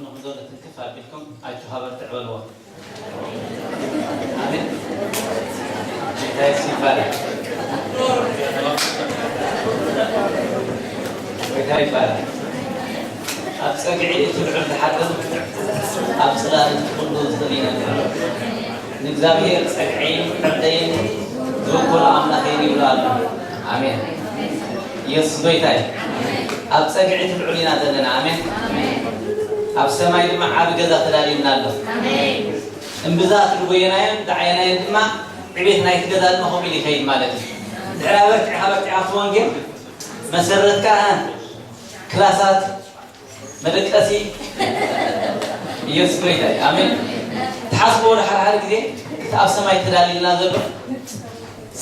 ንኹም ዘሎ ትንክፍ ኣቢልኩም ኣጆኻ በርትዕ በልዎ። ኣሜን። ጌታ የሱስ ይባረክ። ጌታ ይባረክ። ኣብ ጸግዒ እቲ ልዑል ዝሓድር፣ ኣብ ጽላል እቲ ኩሉ ዝኽእል ይነብር። ንእግዚኣብሔር ጸግዒን ዕርደይን ዝውክሎ ኣምላኽ የን ይብሉ ኣሎ። ኣሜን። ኢየሱስ ጎይታ እዩ። ኣብ ጸግዒ እቲ ልዑል ኢና ዘለና። ኣሜን። ኣብ ሰማይ ድማ ዓቢ ገዛ ተዳልዩልና ኣሎ። እምብዛ እቲ ዝጎየናዮን ዝዓየናዮን ድማ ዕቤት ናይቲ ገዛ ድማ ከምኡ ኢሉ ይኸይድ ማለት እዩ። ድሕሪ ኣበርቲዕካ ኣበርቲዕካ ኣብቲ ወንጌል መሰረትካ ክላሳት መደቀሲ ኢየሱስ ጎይታ እዩ። ኣሜን። ትሓስብዎ ዶ ሓደ ሓደ ግዜ እቲ ኣብ ሰማይ ተዳልዩልና ዘሎ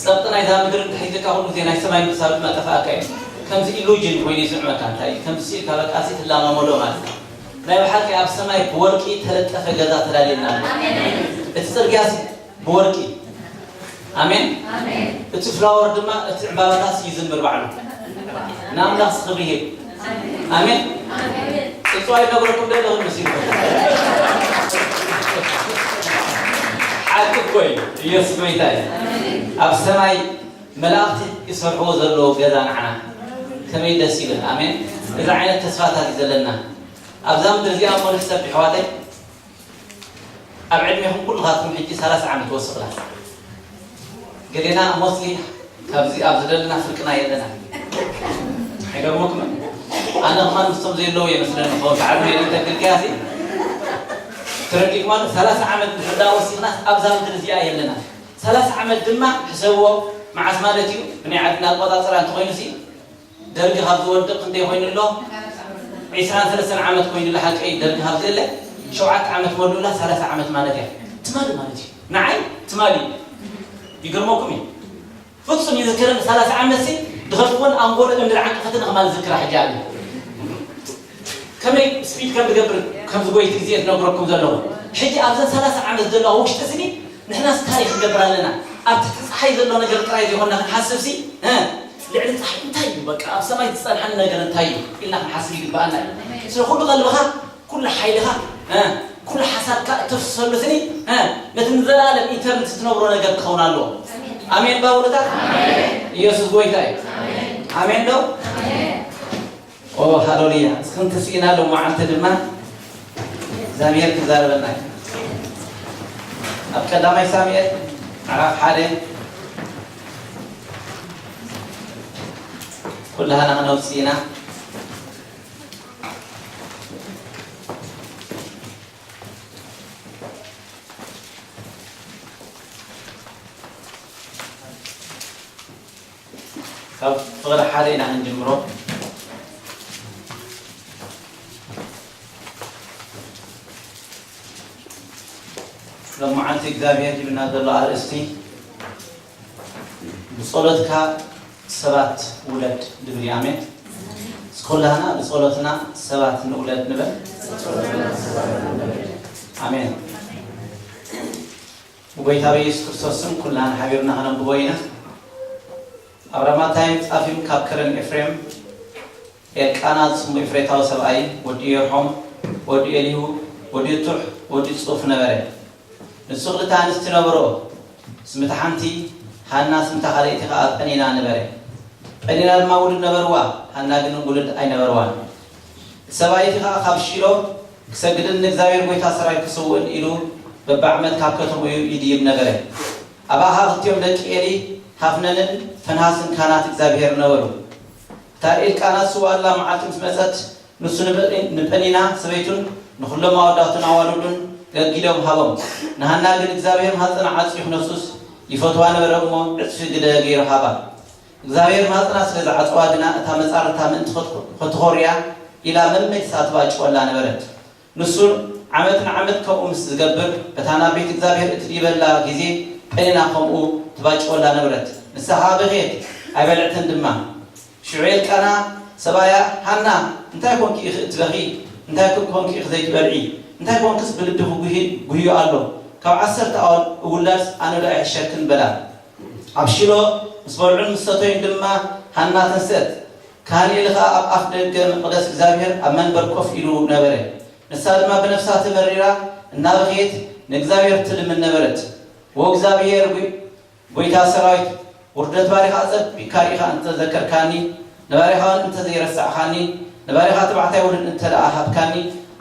ጸቕጢ ናይዛ ምድሪ እንድሕር ሒዙካ ኩሉ ግዜ ናይ ሰማይ ምሕሳብ ድማ ጠፋእካ እዩ። ከምዚ ኢሉጅን ኮይኑ ይስዕመካ። እንታይ እዩ? ከምዚ ስኢልካ በቃ ሲ ትላማመዶ ማለት እዩ። ናይ ብሓቂ ኣብ ሰማይ ብወርቂ ተለጠፈ ገዛ ተዳልየና ኣሎ። እቲ ጽርግያ ሲ ብወርቂ። ኣሜን። እቲ ፍላወር ድማ እቲ ዕምባባታት ይዝምር ባዕሉ። ንኣምላኽ ክብሪ ይህብ። ኣሜን። ጽጽዋ ይነግረኩም ዶ ይኸውን መሲልኩም? ሓቂ እኮ እዩ። ኢየሱስ ጎይታ እዩ። ኣብ ሰማይ መላእኽቲ ይሰርሕዎ ዘለዉ ገዛ ንዓና ከመይ ደስ ይብል። ኣሜን። እዚ ዓይነት ተስፋታት እዩ ዘለና። ኣብዛ ምድሪ እዚኣ እሞ ንሕሰብ ኣሕዋተይ፣ ኣብ ዕድሜኹም ኩልኻትኩም ሕጂ ሰላሳ ዓመት ወስኽላ። ገሌና ሞስሊ ካብዚ ኣብ ዝደለና ፍርቅና የለና። ኣይገርመኩምን? ኣነ ከማን ምስቶም ዘየለዉ የመስለኒ ክኸውን፣ ብዓድመ የለን ተግልካያሲ። ተረዲእኩም ኣሎ? ሰላሳ ዓመት እንድሕር ደኣ ወሲኽናስ ኣብዛ ምድሪ እዚኣ የለና። ሰላሳ ዓመት ድማ ሕሰብዎ፣ መዓስ ማለት እዩ? ብናይ ዓድና ኣቆጻጽራ እንተኾይኑሲ፣ ደርጊ ካብ ዝወድቕ ክንደይ ኮይኑ ኣሎ? ዒስራን ሰለስተን ዓመት ኮይኑ ኣሎ። ሓቀይ ደርጊ ካብ ዘለ ሸውዓተ ዓመት መሉላ፣ ሰላሳ ዓመት ማለት እያ። ትማሊ ማለት እዩ። ንዓይ ትማሊ እዩ። ይገርመኩም እዩ። ፍጹም ይዝክርን ሰላሳ ዓመት ሲ ድኸፍትዎን ኣንጎሎ እምኒ ዓንቀፈትን ከማን ዝክራ ሕጂ ኣሎ። ከመይ ስፒድ ከም ዝገብር ከም ዝጎይት ግዜ ዝነግረኩም ዘለኹ። ሕጂ ኣብዘን ሰላሳ ዓመት ዘለዋ ውሽጢ ስኒ ንሕናስ ታሪኽ ክንገብር ኣለና። ኣብ ትሕቲ ጸሓይ ዘሎ ነገር ጥራይ ዘይኮንና ክንሓስብ ሲ፣ እ፣ ልዕሊ ጸሓይ እንታይ እዩ? በቃ ኣብ ሰማይ ዝጸንሓኒ ነገር እንታይ እዩ? ኢልና ክንሓስብ ይግብኣና እዩ። ስለ ኩሉ ቀልብኻ፣ ኩሉ ሓይልኻ፣ እ፣ ኩሉ ሓሳብካ እተፍስሰሉ ስኒ፣ እ፣ ነቲ ንዘለኣለም ኢተርኒቲ ትነብሮ ነገር ክኸውን ኣለዎ። ኣሜን ባውሎታት? ኢየሱስ ጎይታ እዩ። ኣሜን ዶ? ኦ ሃሌሉያ። እስክን ትስኢና ሎማዓንቲ ድማ እግዚኣብሔር ክዛረበና እዩ። ኣብ ቀዳማይ ሳሙኤል ምዕራፍ ሓደ ኩላህና ክነውፅእ ኢና። ካብ ፍቕሪ ሓደ ኢና ክንጅምሮ። ሎማዓንቲ እግዚኣብሔር ሂብና ዘሎ ኣርእስቲ ብጸሎትካ ሰባት ውለድ ዝብል እዩ። ኣሜን። እስኪ ኩላህና ብጸሎትና ሰባት ንውለድ ንበል። ኣሜን። ብጎይታ በኢየሱስ ክርስቶስ ስም ኩላህና ሓቢርና ከነንብቦ ኢና። ኣብ ራማታይም ጻፊም ካብ ከረን ኤፍሬም ኤልቃና ዝስሙ ኤፍሬታዊ ሰብኣይ፣ ወዲ ዮርሖም፣ ወዲ ኤሊሁ፣ ወዲ ቱሕ፣ ወዲ ጹፍ ነበረ። ንሱ ክልተ ኣንስቲ ነበሮ። ስምቲ ሓንቲ ሃና፣ ስምታ ካልኣይቲ ኸኣ ጴኒና ነበረ። ጴኒና ድማ ውሉድ ነበርዋ፣ ሃና ግን ውሉድ ኣይነበርዋን። እቲ ሰብኣይ እቲ ኸኣ ካብ ሺሎ ክሰግድን ንእግዚኣብሔር ጐይታ ሰራዊት ክስውእን ኢሉ በብዓመት ካብ ከተምኡ ይድይብ ነበረ። ኣብኣ ኸኣ ክልቲኦም ደቂ ኤሊ፣ ሃፍነንን ፈንሃስን ካህናት እግዚኣብሔር ነበሩ። እታ ኤልቃና ዝስውኣላ መዓልቲ ምስ መጸት፣ ንሱ ንበ-፣ ንጴኒና ሰበይቱን ንኹሎም ኣወዳቱን ኣዋልዱን ገጊሎም ሃቦም። ንሃና ግን እግዚኣብሔር ማህጸና ዓጽዩ ክነሱስ ይፈትዋ ነበረ እሞ፣ ዕጽፊ ግደ ገይሩ ሃባ። እግዚኣብሔር ማህጸና ስለ ዝዓጸዋ ግና፣ እታ መጻርርታ ምእንቲ ኸት-፣ ኸትኾርያ ኢላ መመሊሳ ትባጭወላ ነበረት። ንሱ ዓመት ንዓመት ከምኡ ምስ ዝገብር፣ እታ ናብ ቤት እግዚኣብሔር እትድይበላ ግዜ ጴኒና ከምኡ ትባጭወላ ነበረት። ንሳ ኸኣ በኽየት፣ ኣይበልዕትን ድማ። ሽዑ ኤልቃና ሰብኣያ፣ ሃና፣ እንታይ ኮንኪ ኢኺ እትበኺ? እንታይ ኮንኪ ኢኺ ዘይትበልዒ? እንታይ ኮንክስ ብልብኺ ጉሂ-፣ ጉህዩ ኣሎ? ካብ ዓሰርተ ኣዋልድ እውላድስ ኣነ ዶ ኣይሕሸክን? በላ። ኣብ ሺሎ ምስ በልዑን ምስ ሰተዩን ድማ ሃና ተንስአት። ካህን ኤሊ ኸኣ ኣብ ኣፍ ደገ መቕደስ እግዚኣብሔር ኣብ መንበር ኮፍ ኢሉ ነበረ። ንሳ ድማ ብነፍሳ ተመሪራ እናበኸየት ንእግዚኣብሔር ትልምን ነበረት። "ዎ እግዚኣብሔር፣ ጎይ-፣ ጎይታ ሰራዊት፣ ውርደት ባሪኻ ኣጸቢቕካ ርኢኻ እንተ ዘከርካኒ፣ ንባሪኻ እውን እንተ ዘይረሳዕካኒ፣ ንባሪኻ ተባዕታይ ውሉድ እንተ ደኣ ሃብካኒ፣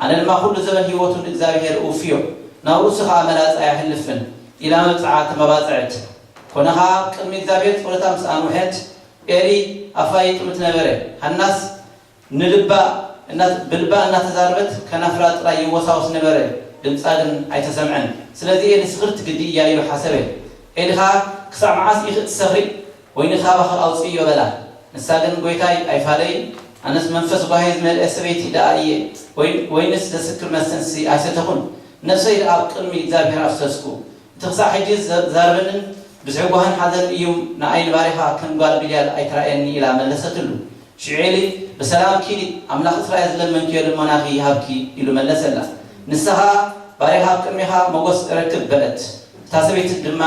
ኣነ ድማ ኩሉ ዘበን ህይወቱ ንእግዚኣብሔር እውፍዮ፣ ናብ ርእሱ ኸኣ መላጻ ኣየሕልፍን" ኢላ መብጽዓ ተመባጽዐት። ኮነ ኸኣ፣ ኣብ ቅድሚ እግዚኣብሔር ጸሎታ ምስ ኣንውሐት፣ ኤሊ ኣፋይጡ ምት ነበረ። ሃናስ ንልባ እናት-፣ ብልባ እናተዛረበት ከናፍራ ጥራይ ይወሳወስ ነበረ፣ ድምጻ ግን ኣይተሰምዐን። ስለዚ ኤሊ ስኽርቲ ግዲ እያ ኢሉ ሓሰበ። ኤሊ ኸኣ፣ "ክሳዕ መዓስ ኢኺ እትሰኽሪ? ወይኒ ካባኺ ኣውጽእዮ" በላ። ንሳ ግን፣ "ጐይታይ ኣይፋለይን፣ ኣነስ መንፈስ ጓሂ ዝመልአ ሰበይቲ ደኣ እየ፣ ወይ-፣ ወይንስ ዘስክር መስተንሲ ኣይሰተኹን። ነፍሰይ ደኣ ኣብ ቅድሚ እግዚኣብሔር ኣፍሰስኩ። እቲ ክሳዕ ሕጂ ዘ-፣ ዛርበንን ብዝሒ ጓህን ሓዘን እዩ፣ ንኣይ ንባሪኻ ከም ጓል ብልያል ኣይትራእየኒ" ኢላ መለሰትሉ። ሽዑ ኤሊ፣ "ብሰላም ኪዲ፣ ኣምላኽ እስራኤል ዝለመንክዮ ልመናኺ ይሃብኪ" ኢሉ መለሰላ። ንሳ ኸኣ፣ "ባሪኻ ኣብ ቅድሜኻ ሞገስ እረክብ" በለት። እታ ሰበይቲ ድማ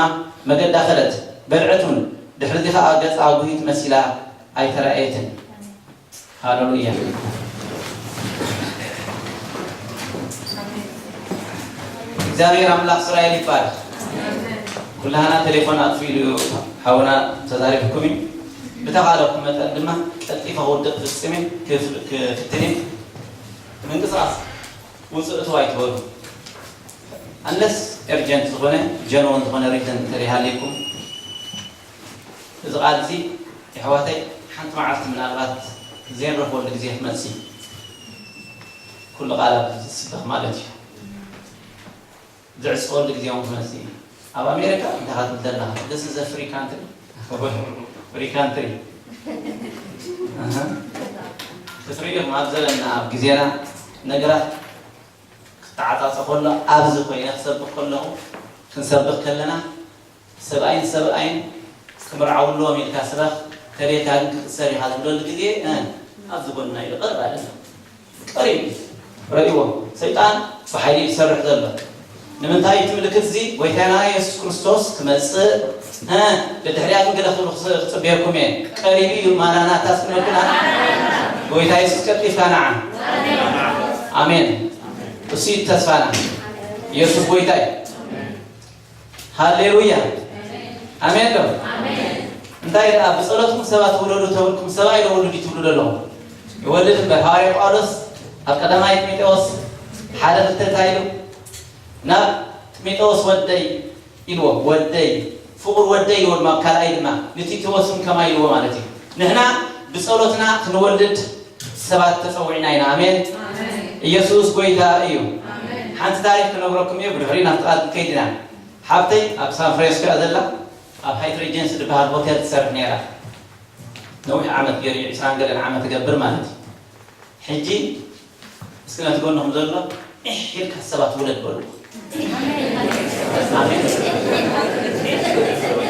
መገዳ ከደት፣ በልዐት እውን። ድሕርዚ ኸኣ ገጻ ጒሂት መሲላ ኣይተራእየትን። ሃሌሉያ። እግዚኣብሔር ኣምላኽ እስራኤል ይባረክ። ኩላህና ቴሌፎን ኣጥፊኡ ኢሉ ሓውና ተዛሪብኩም እዩ። ብተኻለኩም መጠን ድማ ቀልጢፈ ክውድቕ ፍጽሜ ክፍ-፣ ክፍትን እየ። ምንቅስቓስ ውፅእ እትው ኣይትበሉ። ኣንለስ ኤርጀንት ዝኾነ ጀንወን ዝኾነ ሪዝን እንተደይሃልየኩም፣ እዚ ቃል እዚ የሕዋተይ ሓንቲ መዓልቲ ምናልባት ዘይንረኽበሉ ግዜ ክመጽእ እዩ። ኩሉ ቃላት ዝስበኽ ማለት እዩ። ዝዕጸወሉ ግዜ እውን ክመጽእ እዩ። ኣብ ኣሜሪካ እንታይ ክትብል ዘለኻ? This is a free country። Free country። ኣሃ። ክትርእዩ ኢኹም ኣብ ዘበንና፣ ኣብ ግዜና ነገራት ክተዓጻጸ ከሎ፣ ኣብዚ ኮይነ ክሰብኽ ከለኹ፣ ክንሰብኽ ከለና፣ ሰብኣይን ሰብኣይን ክምርዓው ኣለዎም ኢልካ ስበኽ፣ ተደልካ ግን ክትእሰር ኢኻ ዝብለሉ ግዜ፣ እ፣ ኣብዚ ጎንና ኢሉ ቀረብ ኣይደለም። ቀሪቡ እዩ። ረእይዎ፣ ሰይጣን ብሓይሊ እዩ ዝሰርሕ ዘሎ። ንምንታይ እቲ ምልክት እዚ ጎይታና የሱስ ክርስቶስ ክመጽእ፣ እ፣ ብድሕሪኣ ግን ገለ ክብሉ ክጽ-፣ ክጽበየኩም እየ። ቀሪቡ እዩ፣ ማራናታ እስኪ ንበል። ጎይታ የሱስ ቀልጢፍካ ንዓ። ኣሜን። እሱ እዩ ተስፋና። የሱስ ጎይታ እዩ። ሃሌሉያ። ኣሜን ዶ? እንታይ ደኣ ብጸሎትኩም ሰባት ውለዱ ተብልኩም፣ ሰብኣይ ዶ ወልድ እዩ ትብሉ ዘለኹም? ይወልድ እምበር። ሃዋርያ ጳውሎስ ኣብ ቀዳማይ ጢሞቴዎስ ሓደ ክልተ እንታይ ኢሉ? ናብ ጢሞቴዎስ ወደይ ኢልዎ፣ ወደይ፣ ፍቑር ወደይ ኢልዎ ድማ፣ ኣብ ካልኣይ ድማ ንቲቶዎስ እውን ከማይ ኢልዎ ማለት እዩ። ንሕና ብጸሎትና ክንወልድ ሰባት ተጸዊዕና ኢና። ኣሜን። ኣሜን። ኢየሱስ ጎይታ እዩ። ኣሜን። ሓንቲ ታሪኽ ክነግረኩም እየ፣ ብድሕሪኡ ናብቲ ቃል ክንከይድ ኢና። ሓብተይ ኣብ ሳን ፍራንሲስኮ እያ ዘላ፣ ኣብ ሃይት ሬጀንሲ ዝበሃል ሆቴል ትሰርሕ ነይራ። ነዊሕ ዓመት ገይሩ፣ ዕስራን ገለን ዓመት ትገብር ማለት እዩ። ሕጂ እስኪ ነቲ ጎንኹም ዘሎ፣ "ዒሕ ኢልካ ሰባት ውለድ" በልዎ። ኣሜን።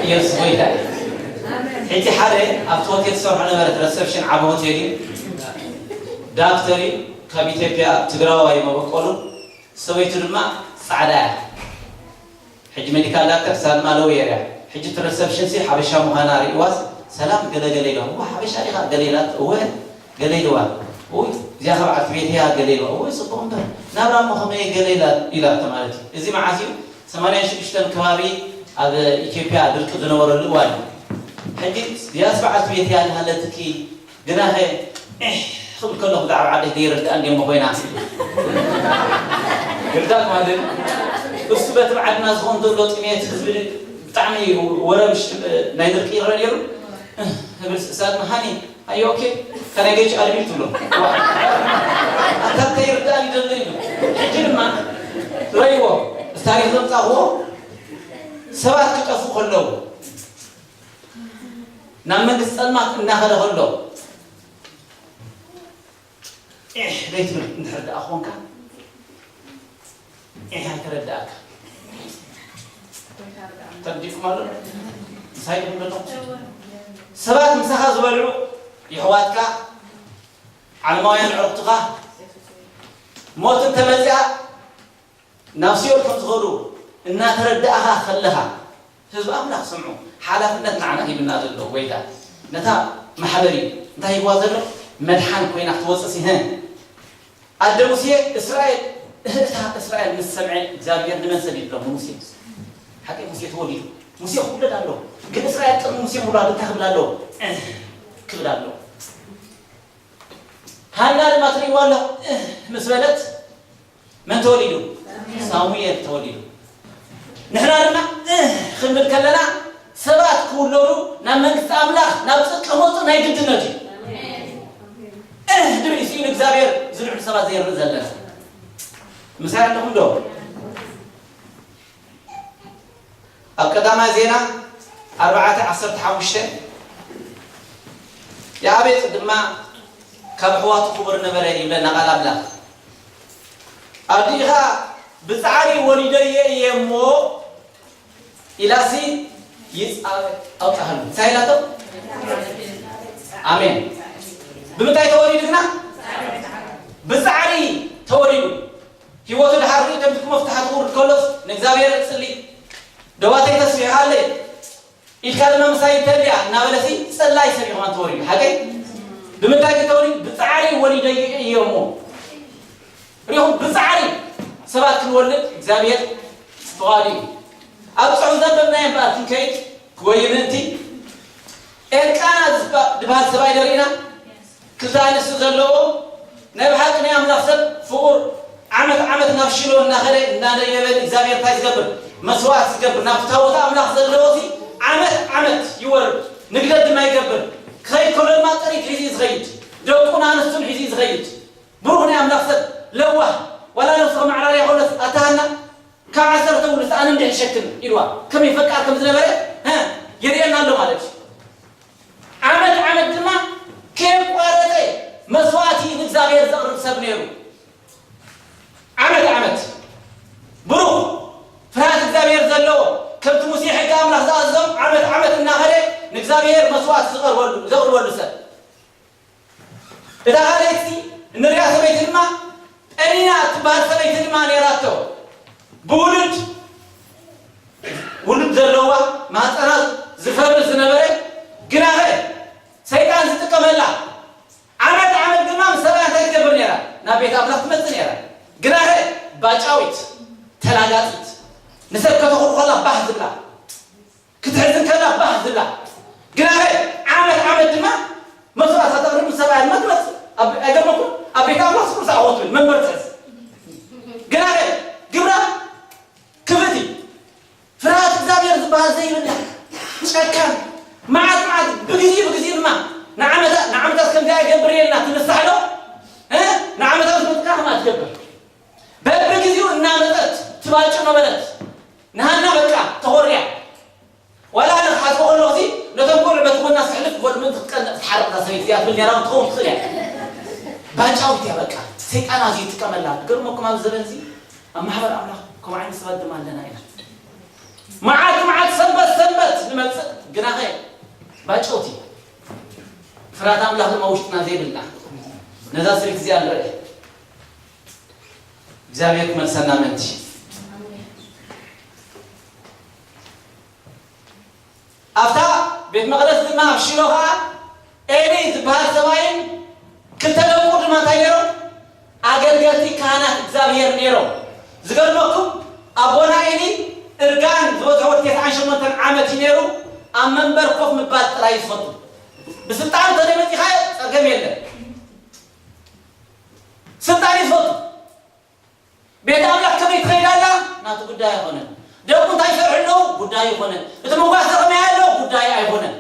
ኢየሱስ ጎይታ እዩ። ሕጂ ሓደ ኣብቲ ሆቴል ትሰርሖ ነበረት፣ ረሰፕሽን፣ ዓቢ ሆቴል እዩ። ዳክተር እዩ፣ ካብ ኢትዮጵያ ትግራዋይ መበቆሉ፣ ሰበይቱ ድማ ጻዕዳ እያ። ሕጂ ሜዲካል ዳክተር፣ እሳ ድማ ሎየር እያ። ሕጂ እቲ ረሰፕሽን ሲ ሓበሻ ምዃና ርእይዋስ፣ "ሰላም ገለ ገለ" ኢልዋ። "እወ፣ ሓበሻ ዲኻ?" ገለ ኢላ። "እወ፣ ገለ" ኢልዋ። "ውይ፣ እዚኣ ኸ በዓልቲ ቤት እያ?" ገለ ኢልዋ። "እወ፣ ጽቡቕ እምበር፣ ናብራ እሞ ኸመይ?" ገለ ኢላ፣ ኢላቶ ማለት እዩ። እዚ መዓስ እዩ? ሰማንያን ሽዱሽተን ከባቢ ኣብ ኢትዮጵያ ድርቂ ዝነበረሉ እዋን እዩ። ሕጂ እዚኣስ በዓልቲ ቤት እያ እናሃለትኪ፣ ግናኸ ዒሕ ክብል ከለኹ ብዛዕባ ዓደይ ዘይርድኣ እንድየ እሞ ኮይና። ግርዳት ማለት እሱ በቲ ብዓድና ዝኸውን ዘሎ ጥሜት ህዝቢ ብጣዕሚ ወረ ምሽ-፣ ናይ ድርቂ ይረአ ነይሩ። እህ፣ ህብል ስእሳት መሃኒ፣ "ኣዮ ኦኬ፣ ከናይ ገጭ ኣልቢ" ትብሎ። ዋ። ኣታ እንታይ ይርዳእ ይደሎ ኢሉ። ሕጂ ድማ ረይዎ፣ እቲ ታሪኽ ዘምጻእዎ ሰባት ክጠፉ ከለዉ፣ ናብ መንግስቲ ጸልማት እናኸደ ከሎ፣ ዒሕ ዘይትብል እንድሕር ደኣ ኾንካ፣ ዒሕ ኣይተረድኣካ። ተረዲእኩም ኣሎ? ምሳይ ድኹም ዘለኹም? ሰባት ምሳኻ ዝበልዑ የሕዋትካ፣ ዓለማውያን ኣዕሩኽትኻ፣ ሞት እንተመጺኣ፣ ናብ ሲኦል ከም ዝኸዱ እናተረዳእኻ ከለኻ፣ ህዝቢ ኣምላኽ ስምዑ፣ ሓላፍነት ንዓና ሂብና ዘሎ ጎይታ፣ ነታ ማሕበር እዩ እንታይ ሂብዋ ዘሎ? መድሓን ኮይና ክትወፅእ ሲ-፣ ህ-፣ ኣደ ሙሴ እስራኤል እህህታ እስራኤል ምስ ሰምዐ እግዚኣብሔር ንመን ሰዲድሎም? ንሙሴ። ሓቂ ሙሴ ተወሊዱ። ሙሴ ክውለድ ኣለዎ። ግን እስራኤል ቅድሚ ሙሴ ምውላዱ እንታይ ክብል ኣለዎ? እህ ክብል ኣለዎ። ሃና ድማ ትርእይዋ ኣለኹም፣ እህ ምስ በለት መን ተወሊዱ? ሳሙኤል ተወሊዱ። ንሕና ድማ እህ ክንብል ከለና ሰባት ክውለዱ ናብ መንግስቲ ኣምላኽ ናብ ጽድቂ ክመጹ ናይ ግድነት እዩ። እህ ድብል እዩ ንእግዚኣብሔር ዝልዕሉ ሰባት ዘይርኢ ዘለና። ምሳይ ኣለኹም ዶ? ኣብ ቀዳማይ ዜና ኣርባዕተ ዓሰርተ ሓሙሽተ ያቤጽ ድማ ካብ ኣሕዋቱ ክቡር ነበረ ይብለና ቃል ኣምላኽ። ኣዲኻ ብጻዕሪ ወሊደዮ እየ እሞ ኢላሲ ይጻበ ኣውጣሃሉ። እንታይ ኢላቶ? ኣሜን። ብምንታይ ተወሊዱ ግና? ብጻዕሪ ተወሊዱ። ህይወቱ ድሓር ርእዩ፣ ከም ትኩ መፍትሓ ክውርድ ከሎስ ንእግዚኣብሔር እጽሊ። ደዋተይ ተስቢሓለይ። ኢድካ ድማ ምሳይ ይተልያ እናበለሲ ጸላይ ሰብ እዩ ከማን ተወሪዱ። ሓቀይ? ብምንታይ ግን ተወሪዱ? ብጻዕሪ ወሊደዮ እየ እሞ። ሪኹም ብጻዕሪ ሰባት ክንወልድ እግዚኣብሔር ፍቓዱ እዩ። ኣብ ጽሑፍ ዘንበብናዮ እምበኣር ክንከይድ ወይ ምእንቲ ኤልቃና ዝባ-፣ ዝበሃል ሰብኣይ ደሪእና ክልተ ኣንስቲ ዘለዎ ናይ ብሓቂ ናይ ኣምላኽ ሰብ ፍቑር ዓመት ዓመት ናብ ሽሎ እናኸደ እናደየበ እግዚኣብሔር እንታይ ዝገብር? መስዋዕት ዝገብር ናብቲ ታቦት ኣምላኽ ዘለዎ ሲ ዓመት ዓመት ይወርድ ንግደት ድማ ይገብር። ክኸይድ ከሎ ድማ ጥሪት ሒዙ እዩ ዝኸይድ። ደቁን ኣንስቱን ሒዙ እዩ ዝኸይድ። ብሩኽ ናይ ኣምላኽ ሰብ ለዋህ ዋላ ነብሱ ከማዕራርያ ከሎስ ኣታ ሃና ካብ ዓሰርተ ውሉስ ኣነ እንድሕሸክን ኢልዋ ከመይ ፈቃር ከም ዝነበረ እ የርእየና ኣሎ ማለት እዩ። ዓመት ዓመት ድማ ከየቋረጸ መስዋዕቲ ንእግዚኣብሔር ዘቕርብ ሰብ ነይሩ። ዓመት ዓመት ብሩኽ ፍርሃት እግዚኣብሔር ዘለዎ ከምቲ ሙሴ ሕጊ ኣምላኽ ዝኣዘዞም ዓመት ዓመት እናኸደ ንእግዚኣብሔር መስዋዕቲ ዝቐርበሉ ዘቕርበሉ ሰብ። እታ ካልኣይቲ እንሪኣ ሰበይቲ ድማ ጴኒና እትበሃል ሰበይቲ ድማ ነይራቶ። ብውሉድ ውሉድ ዘለዋ ማህፀና ዝፈርስ ዝነበረ ግናኸ ሰይጣን ዝጥቀመላ ዓመት ዓመት ድማ ምስ ሰብኣያ እንታይ ትገብር ነይራ? ናብ ቤት ኣምላኽ ትመፅእ ነይራ። ግናኸ ባጫዊት ተላጋፂት ንሰብ ከተኹሩ ከላ ባህ ዝብላ ክትሕዝን ከላ ባህ ዝብላ ግናኸ ዓመት ዓመት ድማ መስዋዕት ከተቕርብ ምስ ሰብኣያ ድማ ትመፅእ። ኣብ-፣ ኣይገርመኩም? ኣብ ቤት ኣምላኽ ስቁር ዝኣወት ትብል መንበር ትሕዝ ግናኸ ግብራ ክፍእቲ ፍርሃት እግዚኣብሔር ዝበሃል ዘይብላ ጨካን መዓት መዓት ብግዜ ብግዜ ድማ ንዓመታ ንዓመታት ከምዚኣ ይገብር የልና ትንሳሕ ዶ እ ንዓመታት መጥቃ ከማ ትገብር በብግዜኡ እናመጠት ትባጭ ነበረት። ንሃና በቃ ተኾርያ ዋላ ንሓስቦ ከለኹ ሲ ነቶም ቆልዑ በቲ ጎና ስሕልፍ ክበሉ ምእንቲ ክትቀንእ ክትሓርቕ እዛ ሰበይቲ እዚኣ ትብል ነይራ ክትኸውን ትኽእል እያ። ባጫዊት እያ በቃ ሰይጣን ኣዝዩ ይጥቀመላ። ዝገርመኩም ኣብዚ ዘበን እዚ ኣብ ማሕበር ኣምላኽ ከምኡ ዓይነት ሰባት ድማ ኣለና ኢና። መዓልቲ መዓልቲ ሰንበት ሰንበት ንመጽእ ግናኸ ባጨውቲ ፍርሃት ኣምላኽ ድማ ውሽጥና ዘይብልና ነዛ ስሪት እዚኣ ንርኢ። እግዚኣብሔር ክመልሰና ምእንቲ ኣብታ ቤት መቕደስ ድማ ኣብ ሽሎ ኸዓ ኤሊ ዝበሃል ሰብኣይን ክልተ ደቁ ድማ እንታይ ነይሮም? ኣገልገልቲ ካህናት እግዚኣብሔር ነይሮም። ዝገርመኩም ኣቦና ኤሊ እርጋን ዝበዝሖ ወዲ ተስዓን ሸሞንተን ዓመት እዩ ነይሩ። ኣብ መንበር ኮፍ ምባል ጥራይ ዝፈቱ ብስልጣን ተደመፂኻ ፀገም የለን። ስልጣን ይፈቱ ቤት ኣምላኽ ከመይ ትኸይድ ኣላ ናቱ ጉዳይ ኣይኮነን። ደቁ እንታይ ይሰርሑ ኣለዉ ጉዳይ ይኮነን። እቲ መጓሰ ከመይ ኣሎ ጉዳይ ኣይኮነን።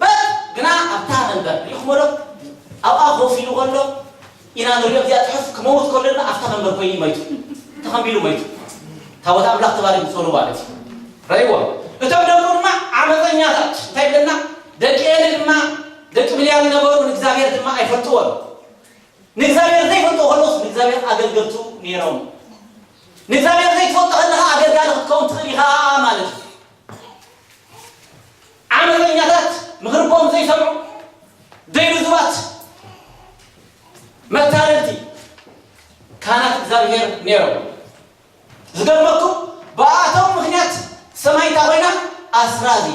በት ግና ኣብታ መንበር ሪእኹሞ ዶ ኣብኣ ኮፍ ኢሉ ከሎ ኢና ንሪኦ። እዚኣ ትሑፍ ክመውት ከሎ ድማ ኣብታ መንበር ኮይኑ መይቱ ተኸምቢሉ መይቱ። ታቦት ኣምላኽ ተባሪኹ ጸሩ ማለት እዩ። ረእይዎ። እቶም ደቁ ድማ ዓመፀኛታት እንታይ ብለና ደቂ ኤሊ ድማ ደቂ ብልያል ነበሩ ንእግዚኣብሔር ድማ ኣይፈልጥዎን። ንእግዚኣብሔር ዘይፈልጡ ከለውስ ንእግዚኣብሔር ኣገልገልቱ ነይሮም። ንእግዚኣብሔር ዘይትፈልጦ ከለኻ ኣገልጋሊ ክትከውን ትኽእል ኢኻ ማለት እዩ። ዓመፀኛታት ምኽሪ ቦም ዘይሰምዑ ደይልዙባት መታለልቲ ካህናት እግዚኣብሔር ነይሮም። ዝገርመኩም ብኣቶም ምኽንያት ሰማይ እንታይ ኮይና ኣስራዚ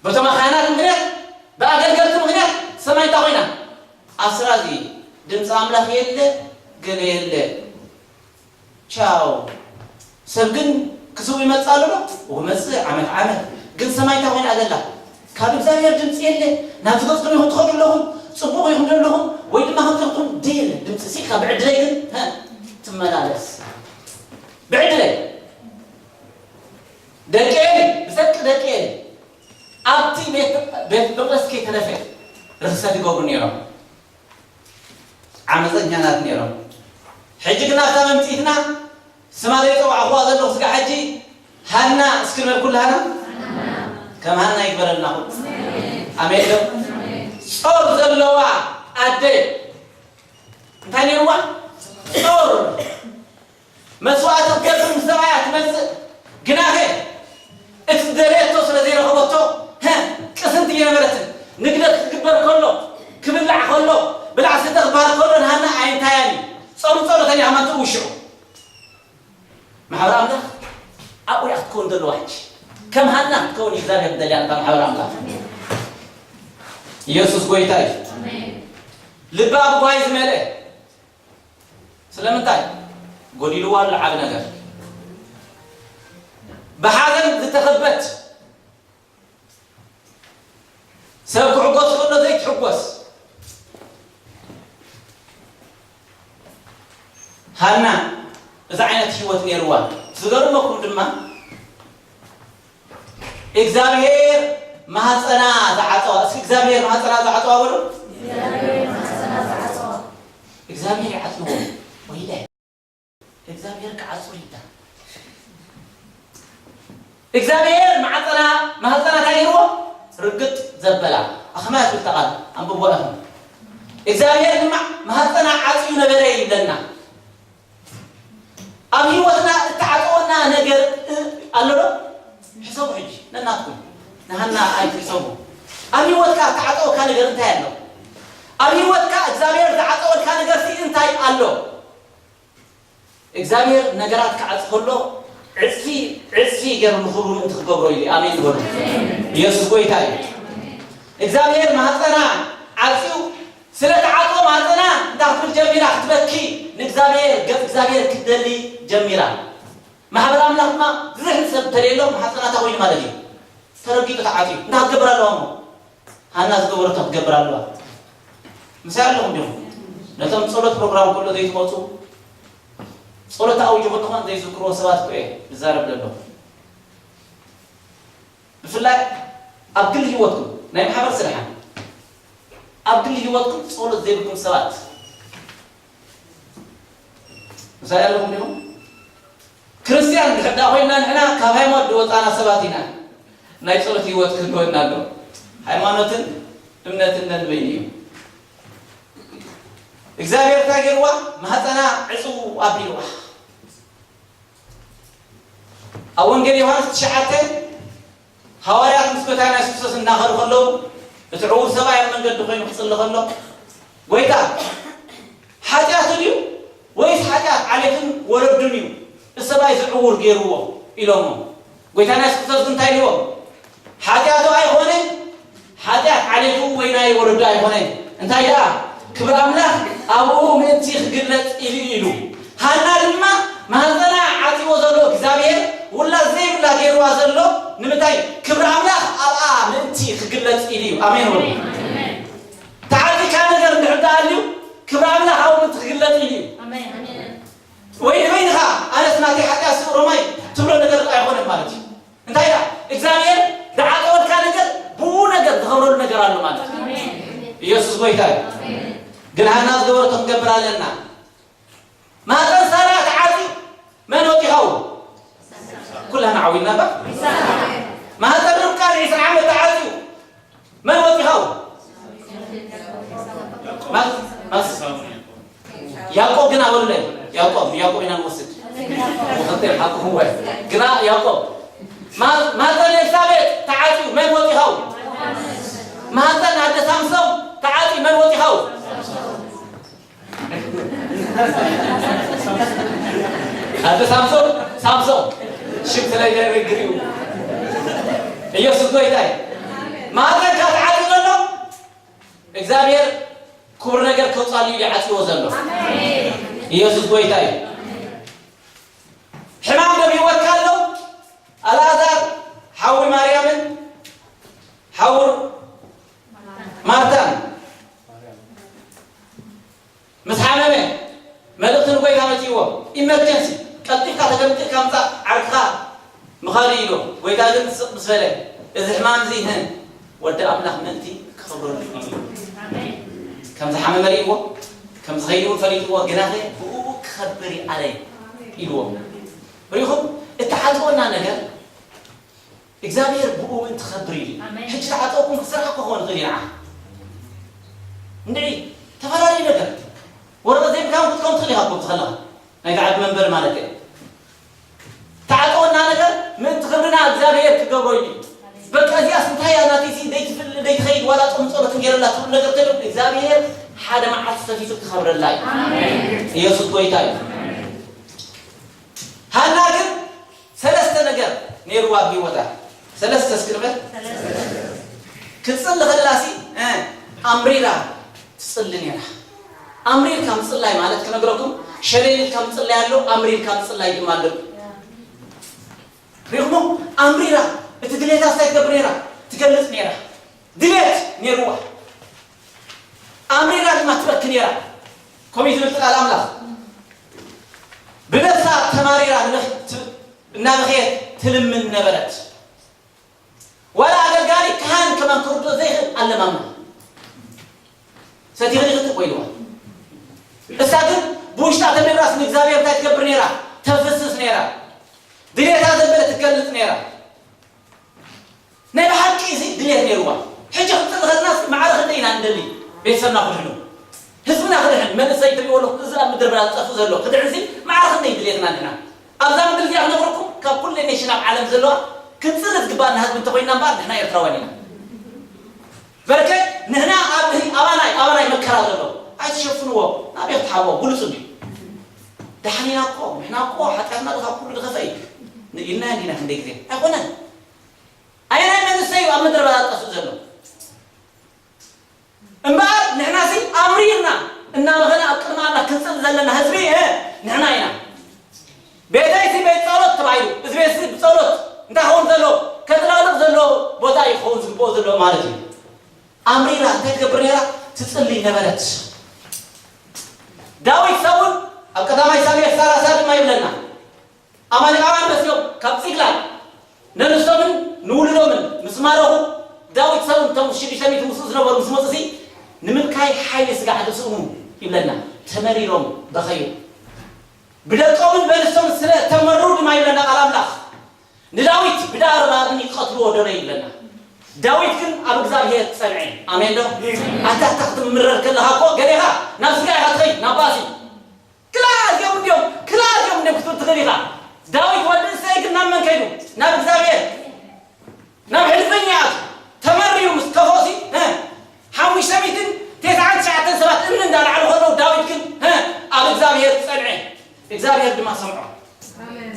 በቶም ኣኻህናት ምኽንያት ብኣገልገልቲ ምኽንያት ሰማይ እንታይ ኮይና ኣስራዚ ድምፂ ኣምላኽ የለ ገለ የለ ቻው። ሰብ ግን ክስው ይመጽእ ኣሎ ዶ? እወ፣ መጽእ ዓመት ዓመት። ግን ሰማይ እንታይ ኮይና ዘላ? ካብ እግዚኣብሔር ድምፂ የለ። ናብ ዝገጽኩም ኢኹም ትኸዱ ኣለኹም፣ ጽቡቕ ኢኹም ዶ ኣለኹም፣ ወይ ድማ ከምዚ ኢኹም ዶ የለ። ድምፂ ሲልካ ብዕድለይ ግን፣ ሀ፣ ትመላለስ። ብዕድለይ። ደቂ ኤሊ፣ ብሰቂ ደቂ ኤሊ፣ ኣብቲ ቤት፣ ቤት መቕደስ ከይተረፈ ርኽሰት ይገብሩ ነይሮም። ዓመፀኛታት ነይሮም። ሕጂ ግን ኣብታ መምፅኢትና ስማ ዘይፀዋዕኹዋ ዘለኹ ስጋ ሕጂ ሃና እስኪ ንበል ኩሉ ሃና። ከም ሃና ይግበረልና ኩሉ። ኣሜን ዶ? ጾር ዘለዋ ኣደ እንታይ ነይርዋ? ጾር። መስዋዕቲ ክትገብር ምስ ሰብኣያ ትመጽእ። ግናኸ እቲ ዝደለየቶ ስለ ዘይረኸበቶ፣ ሀ፣ ቅስንቲ እየነበረትን። ንግደት ክግበር ከሎ፣ ክብላዕ ከሎ፣ ብላዕ ስተ ክበሃል ከሎ ንሃና ኣየንታያን እዩ። ጸሩ ጸሎተን እያ ሃማን ትውሽዑ። ማሕበር ኣምላኽ ኣብኡ እያ ክትከውን ዘለዋ ሕጂ። ከም ሃና ክትከውን እዩ እግዚኣብሔር ዝደልያ ነታ ማሕበር ኣምላኽ። ኢየሱስ ጎይታ እዩ። ልባ ብጓይ ዝመልአ ስለምንታይ? ጎዲልዋ ኣሎ ዓቢ ነገር። ብሓዘን ዝተኸበት፣ ሰብ ክሕጎስ ከሎ ዘይትሕጎስ ሃና፣ እዚ ዓይነት ህይወት ነይርዋ። ዝገርመኩም ድማ እግዚኣብሔር ማህፀና ዝዓፀዋ፣ እስኪ እግዚኣብሔር ማህፀና ዝዓፀዋ በሉ። እግዚኣብሔር ማህፀና ዝዓፀዋ። እግዚኣብሔር ይዓፅዎ። ወይለ እግዚኣብሔር ክዓፅው ይዳ። እግዚኣብሔር ማህፀና፣ ማህፀና እንታይ ነይርዎ? ርግጥ ዘበላ። ኣኸማያ ትብል እታ ቃል፣ ኣንብብዋ ኢኹም። እግዚኣብሔር ድማ ማህፀና ዓፅዩ ነበረ ይብለና። ኣብ ህይወትና እተዓፀወና ነገር፣ እ፣ ኣሎ ዶ? ሕሰቡ ሕጂ፣ ነናትኩም። ንሃና ኣይትሕሰቡ። ኣብ ህይወትካ እተዓፀወካ ነገር እንታይ ኣሎ? ኣብ ህይወትካ እግዚኣብሔር ዝዓፀወልካ ነገር ሲ እንታይ ኣሎ? እግዚኣብሔር ነገራት ክዓፅ ከሎ ዕፅፊ፣ ዕፅፊ ገይሩ ንኽብሩ ምእንቲ ክገብሮ ኢሉ። ኣሜን በሉ። ኢየሱስ ጎይታ እዩ። እግዚኣብሔር ማህፀና ዓፅዩ፣ ስለ ተዓፅወ ማህፀና እንታይ ክትብል ጀሚራ? ክትበኪ፣ ንእግዚኣብሔር፣ ገፅ እግዚኣብሔር ክትደሊ ጀሚራ። ማሕበር ኣምላኽ ድማ ዝሕን ሰብ እንተደሎ ማህፀና እንታይ ኮይኑ ማለት እዩ? ተረጊጡ ተዓፅዩ። እንታይ ክትገብር ኣለዋ እሞ? ሃና ዝገበረቶ ክትገብር ኣለዋ። ምሳይ ኣለኹም ዲኹም? ነቶም ጸሎት ፕሮግራም ከሎ ዘይትመጹ፣ ጸሎት ኣውጅ ከለኹም ዘይዝክርዎ ሰባት እኮ እየ ዝዛረብ ዘለኹ። ብፍላይ ኣብ ግሊ ህይወትኩም፣ ናይ ማሕበር ስራሕን፣ ኣብ ግሊ ህይወትኩም ጸሎት ዘይብልኩም ሰባት ምሳይ ኣለኹም ዲኹም? ክርስትያን እንድሕር ደኣ ኮይንና ንሕና ካብ ሃይማኖት ዝወጻና ሰባት ኢና። ናይ ጸሎት ህይወት ክህልወና ኣሎ። ሃይማኖትን እምነትን ነንበይኑ እዩ። እግዚኣብሔር እንታይ ገይርዋ? ማህፀና ዕፅው ኣቢልዋ። ኣብ ወንጌል ዮሃንስ ትሽዓተ ሃዋርያት ምስ ጎይታና የሱስ ክርስቶስ እናኸዱ ከለዉ፣ እቲ ዕዉር ሰብኣይ ኣብ መንገዲ ኮይኑ ክጽሊ ከሎ፣ "ጎይታ፣ ሓጢኣቱ ድዩ ወይስ ሓጢኣት ዓሌቱን ወለዱን እዩ እቲ ሰብኣይ እዚ ዕዉር ገይርዎ?" ኢሎሞ። ጎይታና የሱስ ክርስቶስ ግን እንታይ ኢልዎም? "ሓጢኣቱ ኣይኾነን፣ ሓጢኣት ዓሌቱ ወይ ናይ ወለዱ ኣይኾነን። እንታይ ደኣ? ክብሪ ኣምላኽ ኣብኡ ምእንቲ ክግለጽ ኢሉ" ኢሉ። ሃና ድማ ማህፀና ዓፂዎ ዘሎ እግዚኣብሔር ውላድ ዘይብላ ገይርዋ ዘሎ ንምንታይ? ክብሪ ኣምላኽ ኣብኣ ምእንቲ ክግለጽ ኢሉ እዩ። ኣሜን በሉ። ተዓፂካ ነገር እንድሕር ደኣ ኣልዩ ክብሪ ኣምላኽ ኣብኡ ምእንቲ ክግለጽ ኢሉ እዩ። ኣሜን። ወይ ንበይንኻ ኣነስ ናተይ ሓጢኣት ስቕ ሮማይ ትብሎ ነገር ኣይኮነን ማለት እዩ። እንታይ ደኣ? እግዚኣብሔር ዝዓፀወልካ ነገር ብኡ ነገር ዝኸብረሉ ነገር ኣሎ ማለት እዩ። ኢየሱስ ጎይታ እዩ። ግን ሃና ዝገበረቶ ክንገብር ኣለና። ማህፀን ሳራ ተዓፅዩ መን ወጢኻው? ኩላና ዓዊልና እባ። ማህፀን ርብቃ ንዕስራ ዓመት ተዓፅዩ መን ወጢኻው? ማስ-፣ ማስ-፣ ያዕቆብ ግን ኣበሉለይ። ያዕቆብ፣ ያዕቆብ ኢና ንወስድ። ወኸቴ ሓቁ ወይ። ግና ያዕቆብ። ማ-፣ ማህፀን ኤልሳቤጥ ተዓፅዩ መን ወጢኻው? ማህፀን ኣደ ሳምሶም ተዓፅዩ መን ወጢኻው? ኣደ ሳምሶም፣ ሳምሶም ሽም ስለ ይነግር እዩ። ኢየሱስ ጎይታ እዩ። ማህፀንካ ተዓፅዩ ዘሎ እግዚኣብሔር ክቡር ነገር ከውፃሉ እዩ ዓፅዎ ዘሎ። ኢየሱስ ጎይታ እዩ። ሕማም ዶ ብህይወትካ ኣሎ? ኣልኣዛር ሓዊ ማርያምን ሓውር ማርታን ምስ ሓመመ፣ መልእኽቲ ንጎይታ መጺእዎ። ኢመርጀንሲ፣ ቀልጢፍካ ተገምጢልካ ምጻእ፣ ዓርክኻ ምኻዱ ኢሉ። ጎይታ ግን ስቕ ምስ በለ፣ እዚ ሕማም እዚ፣ ህን፣ ወዲ ኣምላኽ ምእንቲ ክኸብረሉ እዩ። ከም ዝሓመመ ርእይዎ፣ ከም ዝኸይድ እውን ፈሊጥዎ፣ ግናኸ ብእኡ ክኸብር ይኣለይ ኢልዎ። ርኢኹም፣ እተዓጥወና ነገር እግዚኣብሔር ብኡ ምእንቲ ክኸብር ኢሉ እዩ። ኣሜን። ሕጂ ተዓጠውኩም ክሰርሓ ክኾን ይኽእል እዩ። ንዓ እንድዒ ተፈላለዩ ነገር ወረቐት ዘይብልካ ክትከውን ትኽእል ኢኻ። ከምዚ ከለኻ ናይ በዓል መንበሪ ማለት እየ። ተዓጠወና ነገር ምእንቲ ክብርና እግዚኣብሔር ክገብሮ ኢሉ እዩ። በቃ እዚኣስ እንታይ እያ ናተይሲ ደይትፍል ደይትኸይድ ዋላ ጾም ጸሎት ገይረላ ትብሉ ነገር ተሎ እግዚኣብሔር ሓደ መዓልቲ ሰፊቱ ክኸብረላ እዩ። ኣሜን። ኢየሱስ ጎይታ እዩ። ሃና ግን ሰለስተ ነገር ነይርዋ ኣብ ህይወታ። ሰለስተ እስኪ ንበል። ክትጽሊ ከላሲ እ ኣምሪራ ትጽሊ ነይራ። ኣምሪርካ ምጽላይ ማለት ክነግረኩም፣ ሸለል ኢልካ ምጽላይ ኣሎ፣ ኣምሪርካ ምጽላይ ድማ ኣሎ። ሪኹሞ? ኣምሪራ እቲ ድሌታ እንታይ ትገብር ነይራ? ትገልጽ ነይራ። ድሌት ነይርዋ። ኣምሪራ ድማ ትበኪ ነይራ። ከምኡ እዩ ዝብል ቃል ኣምላኽ። ብነፍሳ ተማሪራ ንበኽ-፣ ት-፣ እናበኸየት ትልምን ነበረት። ዋላ ኣገልጋሊ ካህን ከማን ክርድኦ ዘይኽእል ኣለማምና። ሰቲኽኒ ክትብ ወይልዋ። እሳ ግን ብውሽጣ ተመራስ ንእግዚኣብሔር እንታይ ትገብር ነይራ? ተፍስስ ነይራ። ድሌታ ዘበለ ትገልጽ ነይራ። ናይ ብሓቂ እዚ ድሌት ነይርዋ። ሕጂ ክንጽሊ ከለናስ ማዕረ ክንደይ ኢና ንደሊ? ቤተሰብና ክድሕኑ፣ ህዝብና ክድሕን፣ መንእሰይ ትሪእዎ ኣለኹም፣ እዚ ኣብ ምድሪ በዳ ዝጠፍእ ዘሎ ክድሕንሲ ማዕረ ክንደይ ድሌትና ንሕና? ኣብዛ ምድሪ እዚኣ ክነግረኩም፣ ካብ ኩለን ኔሽን ኣብ ዓለም ዘለዋ ክንጽሊ ዝግባኣና ህዝቢ እንተኾይንና እምበኣር ንሕና ኤርትራውያን ኢና። በርከ ንሕና ኣብ ህይ-፣ ኣባናይ፣ ኣባናይ መከራ ዘሎ ኣይትሸፍንዎ፣ ናበይ ክትሓብኦ ግሉጽ እንድዩ። ደሓን ኢና እኮ፣ ንሕና እኮ ሓጢኣትና ካብ ኩሉ ዝኸፍአ እዩ። ን-፣ ኢልና እንዲና ክንደይ ግዜ። ኣይኮነን። ኣየናይ መንእሰይ እዩ ኣብ ምድረ በዳ ዝጠፍእ ዘሎ? እምበኣር ንሕናሲ ኣምሪርና እናበኸና ኣብ ቅድሚ ኣምላኽ ክንጽሊ ዘለና ህዝቢ፣ እ፣ ንሕና ኢና። ቤተይሲ ቤት ጸሎት ተባሂሉ፣ እዚ ቤትሲ ብጸሎት እንታይ ክኸውን ዘለዎ? ከጥለቕልቕ ዘለዎ ቦታ እዩ ክኸውን ዝግብኦ ዘለዎ ማለት እዩ። ኣምሪራ እንታይ ትገብር ነይራ? ትጽሊ ነበረት። ዳዊት ሳውል ኣብ ቀዳማይ ሳሙኤል ሰላሳ ድማ ይብለና፣ ኣማሌቃውያን መጺኦም ካብ ጺቅላግ ነንስቶምን ንውሉዶምን ምስ ማረኹ፣ ዳዊት ሳውል እቶም ሽዱሽተ ሚእቲ ምስኡ ዝነበሩ ምስ መጹሲ፣ ንምንካይ ሓይሊ ስጋዕ ዝስእኑ ይብለና፣ ተመሪሮም በኸዩ። ብደቆምን በንስቶምን ስለ እተመሩ ድማ ይብለና ቃል ኣምላኽ፣ ንዳዊት ብዳርባ ግን ይቐትልዎ ደሎ ይብለና። ዳዊት ግን ኣብ እግዚኣብሔር ጸንዐ። ኣሜን ዶ? ኣታ፣ ኣታ ክትምረር ከለኻ እኮ ገሌኻ ናብ ስጋ ኢኻ ትኸይድ፣ ናብ ባእሲ። ክላ እዚኦም እንዲዮም፣ ክላ እዚኦም እንዲዮም ክትብል ትኽእል ኢኻ። ዳዊት ወዲ እሴይ ግን ናብ መን ከይዱ? ናብ እግዚኣብሔር። ናብ ሕልፈኛ ይኣቱ። ተመርዩ ምስ ከፎሲ፣ እ፣ ሓሙሽተ ሚእትን ተስዓን ትሽዓተን ሰባት እምኒ እንዳለዓሉ ከለዉ ዳዊት ግን፣ እ፣ ኣብ እግዚኣብሔር ጸንዐ። እግዚኣብሔር ድማ ሰምዖ። ኣሜን።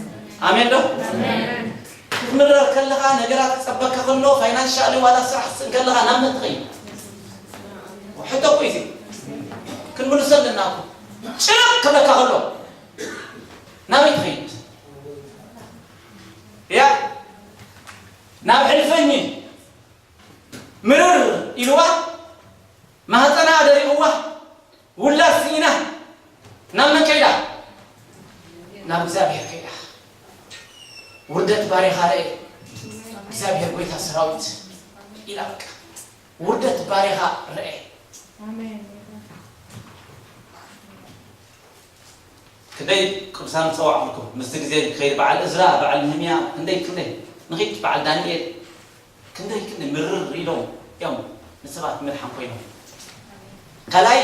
ኣሜን ዶ? ኣሜን። ክትምረር ከለኻ፣ ነገራት ክጸበካ ከሎ፣ ፋይናንሻሊ ዋላ ስራሕ ክትስእን ከለኻ ናብ መን ትኸይድ? ሕቶ እኮ እዩ እዚ። ክንምልሶ ኣለና እኮ። ጭንቕ ክብለካ ከሎ ናበይ ትኸይድ? ያ ናብ ሕልፈኝ ምርር ኢልዋ፣ ማህፀና ደሪቕዋ፣ ውላድ ስኢና ናብ መን ከይዳ? ናብ እግዚኣብሔር ከይዳ። ውርደት ባሪኻ ርአ እግዚኣብሔር ጎይታ ሰራዊት ኢላ በቃ። ውርደት ባሪኻ ርአ። ኣሜን። ክንደይ ቅዱሳን ጸዋዕኩልኩም ምስቲ ግዜ ክኸይድ በዓል እዝራ፣ በዓል ነህምያ፣ ክንደይ ክንደይ ንኺድ በዓል ዳንኤል ክንደይ ክንደይ ምርር ኢሎም እዮም ንሰባት ምድሓን ኮይኖም። ካልኣይ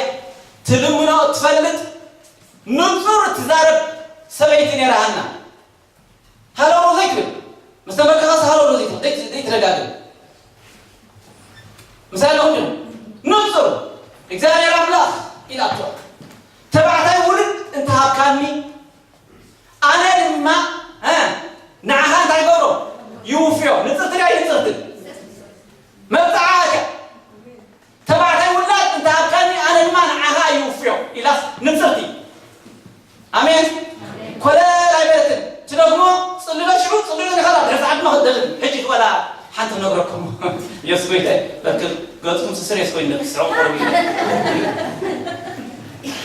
ትልምኖ እትፈልጥ ንጹር እትዛረብ ሰበይቲ ነይራ ሃና። ሃለውለው ዘይትብል፣ ምስ ተመከኸስ ሃለውለው ዘይትብል፣ ዘይት-፣ ዘይትደጋግም። ምሳሌ ኣለኹም ድም? ንጹር፣ እግዚኣብሔር ኣምላኽ ኢላቶ። ተባዕታይ ውሉድ እንተሃብካኒ፣ ኣነ ድማ፣ እ፣ ንዓኻ እንታይ ይገብሮ? ይውፍዮ። ንጽርቲ ድያ ኣይንጽርትን? መብጽዓ እያ። ተባዕታይ ውላድ እንተ ሃብካኒ፣ ኣነ ድማ ንዓኻ ይውፍዮ ኢላስ ንጽርቲ። ኣሜን። ኮለል ኣይበለትን። ትደግሞ ጽልዩ ንኸላ ድሕሪ ሰዓት ድማ ክደልን። ሕጂ ዋላ ሓንቲ ክነግረኩም። የስ ኮይተ፣ በርክ ገጽኩም ስስር የስ ኮይነ፣ ክስዕቕ ቁሩብ እዩ።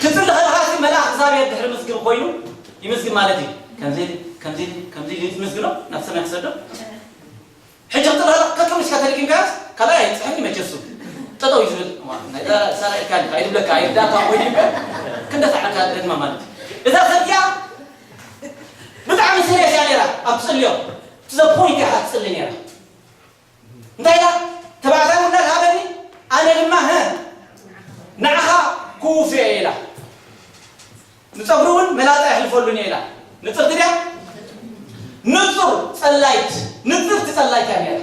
ክጽሊ ከለኻ ሲ መልኣኽ እግዚኣብሔር ድሕሪ ምዝግብ ኮይኑ ይምዝግብ ማለት እዩ። ከምዚ ኢሉ፣ ከምዚ ኢሉ፣ ከምዚ ኢሉ ይምዝግኖ፣ ናብ ሰማይ ክሰዶ። ሕጂ ክትረኸብ ከከም እስካ ተደጊምካስ፣ ካልኣይ ኣይጽሕን ይመቸሱ። ጠጠው እዩ ዝብል። ዋ፣ ናይ ዛ-፣ ሰራይ ኢልካ፣ ኣይድብለካ፣ ኣይርዳእካ ኮይኑ ይበል። ክንደፋዕካ ድማ ማለት እዩ። እዛ ሰብ እዚኣ ብጣዕሚ ሲሪየስ እያ ነይራ፣ ኣብ ትጽልዮ። To the point እያ ትጽሊ ነይራ። እንታይ ኢላ? "ተባዕታይ ውላድ ሃበኒ፣ ኣነ ድማ፣ ሀ፣ ንዓኻ ክውፍ እየ" ኢላ። ንጸጉሪ እውን መላጣ የሕልፈሉን እየ ኢላ። ንጽርቲ ድያ? ንጹር ጸላይት፣ ንጽርቲ ጸላይት እያ ነይራ።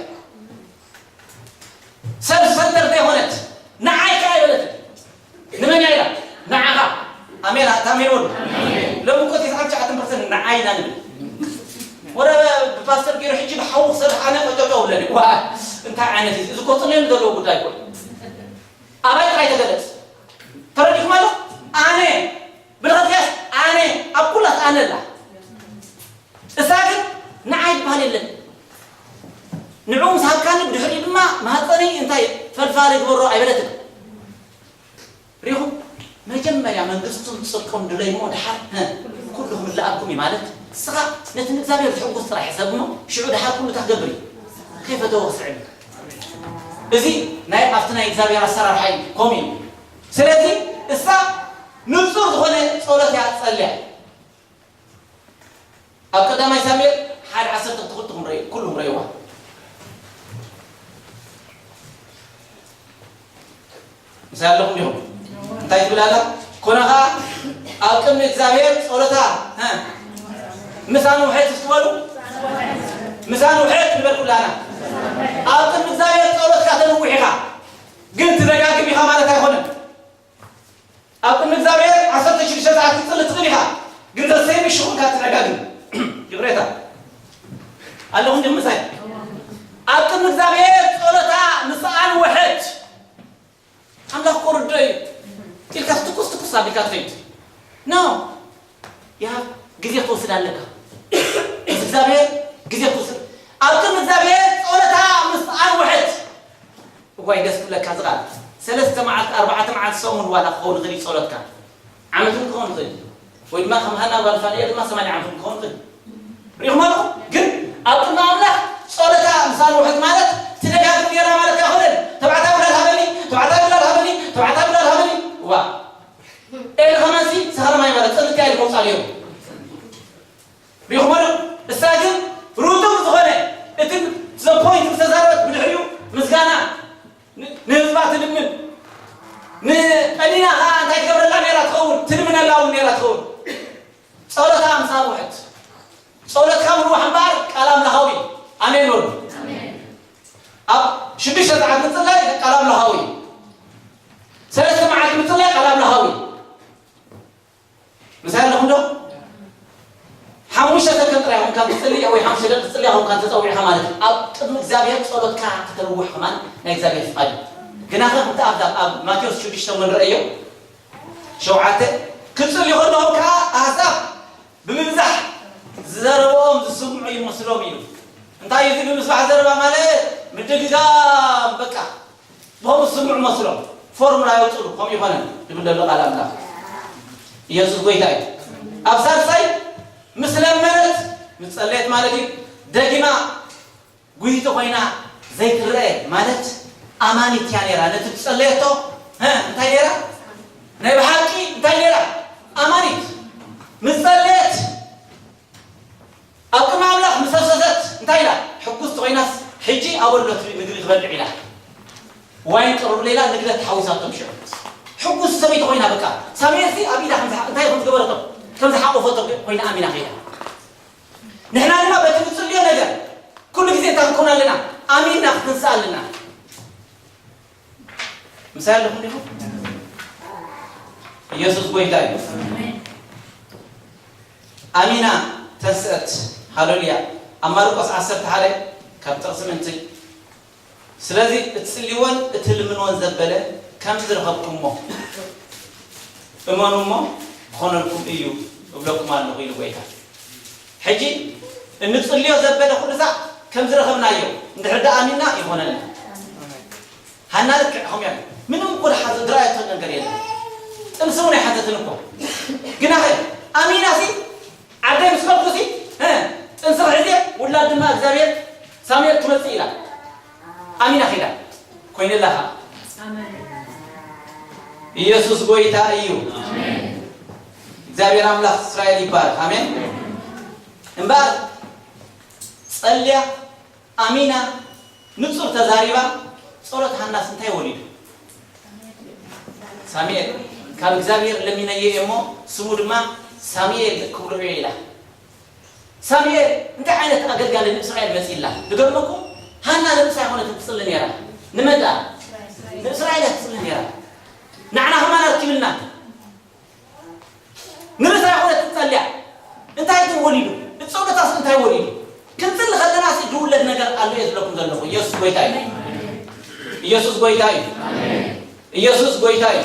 ሰልፍ ሰንተር ዘይኮነት፣ ንዓይ ከኣ ኣይበለትን። ንመን እያ ኢላ? ንዓኻ። ኣሜን፣ ኣታ ኣሜን በሉ። ሎሚ እኮ ተስዓን ትሽዓተን ፐርሰንት ንዓይ ኢና ንብል። ወረ ብፓስተር ገይሩ ሕጂ ብሓዉ ክሰርሕ ኣነ ቀጨውጨው ብለኒ። ዋ፣ እንታይ ዓይነት እዩ? እዚ እኮ ጽልዮም ዘለዎ ጉዳይ እኮ እዩ። ኣባይ ጥራይ ተገለጽ። ተረዲእኩም ኣሎ? ኣነ፣ ብልኸትያስ ኣነ፣ ኣብ ኩላት ኣነ ኣላ። እሳ ግን ንዓይ ዝበሃል የለን። ንዕኡ ምስ ሃብካኒ ብድሕሪኡ ድማ ማህፀነይ እንታይ ፈልፋሊ ግበሮ ኣይበለትን። ሪኹም? መጀመርያ መንግስቱን ጽድቁን ድለይሞ ድሓር፣ ሀ፣ ኩሉ ክምልኣኩም እዩ ማለት፣ ንስኻ ነቲ ንእግዚኣብሔር ዝሕጉስ ጥራሕ ሕሰብ እሞ፣ ሽዑ ድሓር ኩሉ እንታይ ክገብር እዩ? ከይፈተወ ክስዕብ እዩ። እዚ ናይ ኣብቲ ናይ እግዚኣብሔር ኣሰራርሓ እዩ። ከምኡ እዩ። ስለዚ እሳ ንጹር ዝኾነ ጸሎት እያ ትጸልያ። ኣብ ቀዳማይ ሳሙኤል ሓደ ዓሰርተ ክልተ ኩልኹም ርእ-፣ ኩልኹም ርእይዋ። ምሳይ ኣለኹም ዲኹም? እንታይ ትብል ኣላ? ኮነ ኸዓ ኣብ ቅድሚ እግዚኣብሔር ጸሎታ፣ እ፣ ምስ ኣንውሐት እስቲ በሉ። ምስ ኣንውሐት ንበል ኩላና። ኣብ ቅድሚ እግዚኣብሔር ጸሎትካ ተንውሕ ኢኻ፣ ግን ትደጋግም ኢኻ ማለት ኣይኮነን። ኣብ ቅድሚ እግዚኣብሔር ዓሰርተ ሽዱሽተ ሰዓት ክትጽሊ ትኽእል ኢኻ፣ ግን ዘሰይሚ ሽኹልካ ትደጋግም። ይቕሬታ ኣለኹም ዲኹም ምሳይ? ኣብ ቅድሚ እግዚኣብሔር ጸሎታ ምስ ኣንውሐት ኣምላኽ እኮ ርዱእ እዩ ኢልካ ትኩስ ትኩስ ኣቢልካ ትኸይድ። ኖ፣ ያ ግዜ ክትወስድ ኣለካ። ምስ እግዚኣብሔር ግዜ ክትወስድ። ኣብ ቅድሚ እግዚኣብሔር ጸሎታ ምስ ኣንውሐት፣ እዋይ ደስ ክብለካ እዚ ቃል። ሰለስተ መዓልቲ፣ ኣርባዕተ መዓልቲ፣ ሰሙን ዋላ ክኸውን ይኽእል እዩ ጸሎትካ። ዓመት እውን ክኸውን ይኽእል እዩ። ወይ ድማ ከም ሃና ጓል ፋንኤል ድማ ሰማንያ ዓመት እውን ክኸውን ይኽእል እዩ። ርኢኹም ኣለኹም? ግን ኣብ ቅድሚ ኣምላኽ ጸሎታ ምስ ኣንውሐት ማለት ትደጋግም ጌራ ማለት ኣይኮነን። "ተባዕታይ ውላድ ሃበኒ፣ ተባዕታይ ውላድ ሃበኒ፣ ተባዕታይ ውላድ ሃበኒ." ዋ። ኤሊ ከማንሲ ሰኸረ ማይ ማለት ጽልቲ ኣይኮን ጻልዮ። ርኢኹሞ ዶ? እሳ ግን ርጡብ ዝኾነ እቲ the point ዝተዛረበት ብድሕሪኡ ምስጋና ን-፣ ንህዝባ ትልምን። ንቀኒና ኸዓ እንታይ ትገብረላ ነይራ ትኸውን? ትልምነላ እውን ነይራ ትኸውን። ጸሎታ ምስ ኣንውሐት። ጸሎትካ ምንዋሕ እምበኣር ቃል ኣምላኻዊ። ኣሜን በሉ። ኣብ ሽዱሽተ ሰዓት ምጽላይ ቃል ኣምላኻዊ። ሰለስተ መዓልቲ ምጽላይ ቃል ኣምላኻዊ። ምሳይ ኣለኹም ዶ? ሓሙሽተ ሰከንድ ጥራይ ኾንካ ትጽሊ ወይ ሓሙሽተ ደቂቕ ትጽሊ ኾንካ ተጸዊዕካ ማለት እዩ። ኣብ ቅድሚ እግዚኣብሔር ጸሎትካ ከተንውሕ ከማን ናይ እግዚኣብሔር ፍቓድ እዩ። ግናኸ ከምቲ ኣብዛ ኣብ ማቴዎስ ሽዱሽተ እውን ንርእዮ፣ ሸውዓተ፣ ክጽልዩ ከለኹም ከኣ ኣህዛብ ብምብዛሕ ዝዘረብኦም ዝስምዑ ይመስሎም ኢሉ። እንታይ እዩ እዚ ብምስማዕ ዘረባ ማለት? ምድግጋም በቃ። ብኸምኡ ዝስምዑ መስሎም ፎርሙላ የውፅሉ። ከምኡ ይኾነን ዝብል ዘሎ ቃል ኣምላኽ። ኢየሱስ ጎይታ እዩ። ኣብ ሳልሳይ ምስ ለመነት ምስ ጸለየት ማለት እዩ። ደጊማ ጉሂቲ ኮይና ዘይትረአ ማለት ኣማኒት እያ ነይራ። ነቲ ዝጸለየቶ፣ እ፣ እንታይ ነይራ? ናይ ብሓቂ እንታይ ነይራ? ኣማኒት። ምስ ጸለየት ኣብ ቅድሚ ኣምላኽ ምስ ኣፍሰሰት እንታይ ኢላ? ሕጉስቲ ኮይናስ፣ "ሕጂ ኣበሎ እቲ ምግቢ ክበልዕ" ኢላ። ዋይን ቀረቡለይ ኢላ ንግደት ተሓዊሳቶም ሽዑ። ሕጉስቲ ሰበይቲ ኮይና በቃ። ሳሙኤልሲ ኣብ ኢዳ ከም ዝሓ-፣ እንታይ ከም ዝገበረቶ፣ ከም ዝሓቆፈቶ ኮይና ኣሚና ከይዳ። ንሕና ድማ በቲ ንጽልዮ ነገር ኩሉ ግዜ እንታይ ክንከውን ኣለና? ኣሚንና ክትንስእ ኣለና። ምሳይ ኣለኹም ዲኹም? ኢየሱስ ጎይታ እዩ። ኣሚና ተንስአት። ሃሌሉያ። ኣብ ማርቆስ ዓሰርተ ሓደ ካብ ጥቕሲ ምእንቲ፣ ስለዚ እትጽልይዎን እትልምንዎን ዘበለ ከም ዝረኸብኩሞ እመኑ እሞ ክኾነልኩም እዩ እብለኩም ኣለኹ ኢሉ ጎይታ። ሕጂ እንጽልዮ ዘበለ ኩሉ ሳዕ ከም ዝረኸብናዮ እንድሕር ደኣ ኣሚንና ይኾነልና። ሃና ልክዕ ከምኡ እያ። ምንም እኮ ድሓዘ-፣ ዝረኣየቶ ነገር የለን። ጥንሲ እውን ኣይሓተትን እኮ። ግናኸ ኣሚና ሲ ዓደይ ምስ ከድኩ ሲ፣ እ፣ ጥንሲ ክሕዜ ውላድ ድማ እግዚኣብሔር ሳሙኤል ክመጽእ ኢላ ኣሚና ኺዳ። ኮይንላ ኸዓ። ኣሜን። ኢየሱስ ጎይታ እዩ። ኣሜን። እግዚኣብሔር ኣምላኽ እስራኤል ይባረክ። ኣሜን። እምበኣር ጸልያ፣ ኣሚና፣ ንጹር ተዛሪባ፣ ጸሎት ሃናስ እንታይ ወሊዱ? ሳሙኤል፣ ካብ እግዚኣብሔር ለሚነዮ እየ እሞ ስሙ ድማ ሳሙኤል ክብልዑ እየ ኢላ። ሳሙኤል እንታይ ዓይነት ኣገልጋሊ ንእስራኤል መጺእላ? ዝገርመኩም፣ ሃና ንርእሳ ኣይኮነትን ትጽሊ ነይራ። ንመን ደኣ? ንእስራኤል እያ ትጽሊ ነይራ። ንዓና ከማን ኣርኪብልና። ንርእሳ ኣይኮነትን ትጸልያ። እንታይ ግን ወሊዱ? እቲ ጸሎታስ እንታይ ወሊዱ? ክንጽሊ ከለናስ ዝውለድ ነገር ኣሎ እየ ዝብለኩም ዘለኹ። ኢየሱስ ጎይታ እዩ። ኢየሱስ ጎይታ እዩ። ኢየሱስ ጎይታ እዩ።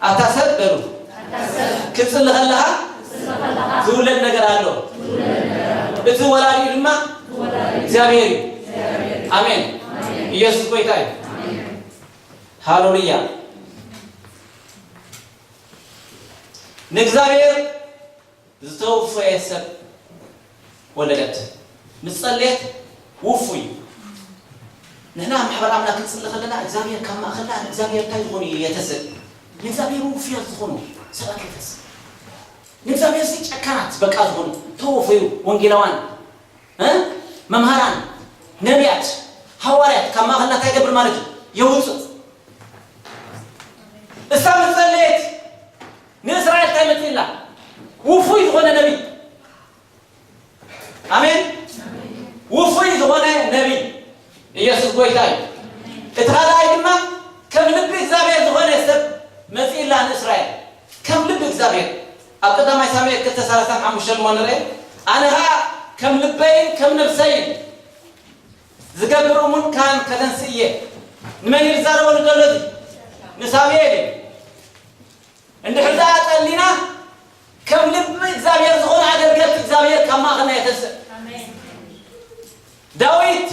ኣታ ሰብ በሉ። ክትጽሊ ከለኻ ዝውለድ ነገር ኣሎ። እቲ ወላዲኡ ድማ እግዚኣብሔር እዩ። ኣሜን። ኢየሱስ ጎይታ እዩ። ሃሌሉያ። ንእግዚኣብሔር ዝተወፈየ ሰብ ወለደት። ምስ ጸለየት ውፉይ። ንሕና ማሕበር ኣምላኽ ክንጽሊ ከለና እግዚኣብሔር ካብ ማእከልና ንእግዚኣብሔር እንታይ ዝኾኑ እዩ የተስእ። ንእግዚኣብሔር ውፉያት ዝኾኑ ሰባት የተስእ። ንእግዚኣብሔር ሲ ጨካናት በቃ ዝኾኑ ተወፈዩ ወንጌላዋን፣ እ? መምሃራን፣ ነቢያት፣ ሃዋርያት ካብ ማእከልና እንታይ ይገብር ማለት እዩ? የውጽእ። እሳ ምስ ጸለየት ንእስራኤል እንታይ መጺእላ? ውፉይ ዝኾነ ነቢይ። ኣሜን። ውፉይ ዝኾነ ነቢይ ኢየሱስ ጎይታ እዩ። እቲ ካልኣይ ድማ ከም ልቢ እግዚኣብሔር ዝኾነ ሰብ መጺእላ ንእስራኤል። ከም ልቢ እግዚኣብሔር ኣብ ቀዳማይ ሳሙኤል ክልተ ሰላሳን ሓሙሽተን እሞ ንርኤ። ኣነ ኸኣ ከም ልበይን ከም ነብሰይን ዝገብር እሙን ካህን ከተንስእ እየ። ንመን እዩ ዝዛረበሉ ዘሎ እዚ? ንሳሙኤል እዩ። እንድሕር ደኣ ጸሊና፣ ከም ልቢ እግዚኣብሔር ዝኾነ ኣገልገልቲ እግዚኣብሔር ካብ ማእኸልና የተስእ። ኣሜን። ዳዊት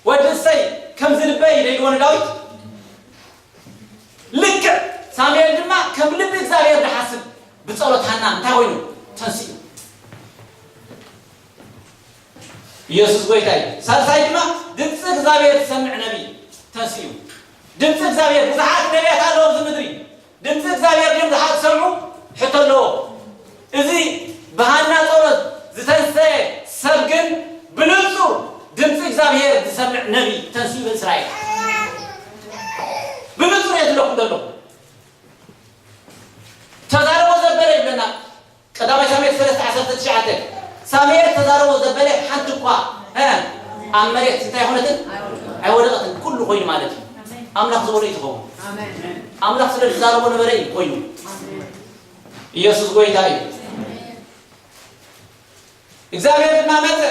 ወዲ እሰይ ከምዚ ልበይ ኢለ ኢልዎ ንዳዊት። ልክዕ ሳሙኤል ድማ ከም ልቢ እግዚኣብሔር ዝሓስብ ብጸሎት ሃና እንታይ ኮይኑ? ተንሲኡ። ኢየሱስ ጎይታ እዩ። ሳልሳይ ድማ ድምፂ እግዚኣብሔር ዝሰምዕ ነቢይ ተንሲኡ። ድምፂ እግዚኣብሔር፣ ብዙሓት ነቢያት ኣለዉ ኣብዚ ምድሪ። ድምፂ እግዚኣብሔር ድዮም ዝሓ-፣ ዝሰምዑ? ሕቶ ኣለዎ። እዚ ብሃና ጸሎት ዝተንሰየ ሰብ ግን ብንጹር ድምፂ እግዚኣብሔር ዝሰምዕ ነቢይ ተንሲኡ ብእስራኤል። ብንጹር እየ ዝብለኩም ዘለኹ። ተዛረቦ ዘበለ ይብለና። ቀዳማይ ሳሙኤል ሰለስተ ዓሰርተ ትሽዓተ። ሳሙኤል ተዛረቦ ዘበለ ሓንቲ እኳ፣ እ፣ ኣብ መሬት እንታይ ኣይኮነትን? ኣይወደቐትን። ኩሉ ኮይኑ ማለት እዩ። ኣምላኽ ዝበሎ እዩ ዝኸውን። ኣምላኽ ስለ ዝዛረቦ ነበረ እዩ ኮይኑ። ኢየሱስ ጎይታ እዩ። እግዚኣብሔር ድማ መጸ፣